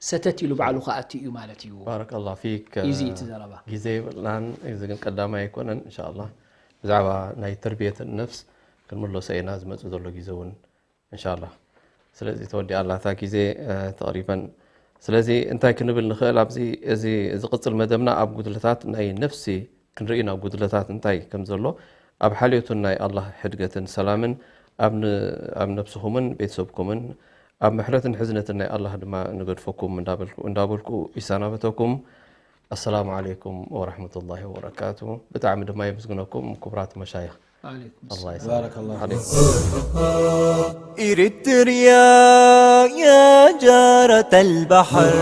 ሰተት ኢሉ ባዕሉ ክኣቱ እዩ ማለት እዩ። ባረከላሁ ፊክ። ኢዚ እቲ ዘረባ። ግዜ የብልናን፣ እዚ ግን ቀዳማይ ኣይኮነን። እንሻላ ብዛዕባ ናይ ተርቢየት ነፍስ ክንምለሶ ኢና፣ ዝመጽእ ዘሎ ግዜ እውን እንሻላ። ስለዚ ተወዲኣ ኣላታ ግዜ ተቕሪበን። ስለዚ እንታይ ክንብል ንኽእል? ኣብዚ እዚ ዝቕፅል መደብና ኣብ ጉድለታት ናይ ነፍሲ ክንርኢ ኢና። ጉድለታት እንታይ ከም ዘሎ ኣብ ሓልዮቱን ናይ ኣላህ ሕድገትን ሰላምን ኣብ ን- ኣብ ነብስኹምን ቤተሰብኩምን ኣብ ምሕረትን ሕዝነትን ናይ ኣላህ ድማ ንገድፈኩም እንዳበልኩ- እንዳበልኩ ይሰናበተኩም። ኣሰላሙ ዓለይኩም ወረሕመቱላሂ ወበረካቱ። ብጣዕሚ ድማ የመስግነኩም ክቡራት መሻይኽ። ዓለይኩም ኣላህ ሰላም። ይስጥልኩም። بارك الله فيك. إريتريا يا جارة البحر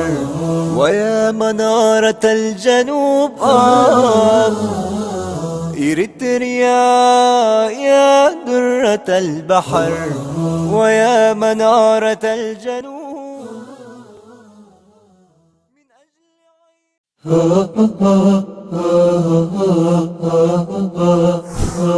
ويا منارة الجنوب آه. إريتريا يا درة البحر ويا منارة الجنوب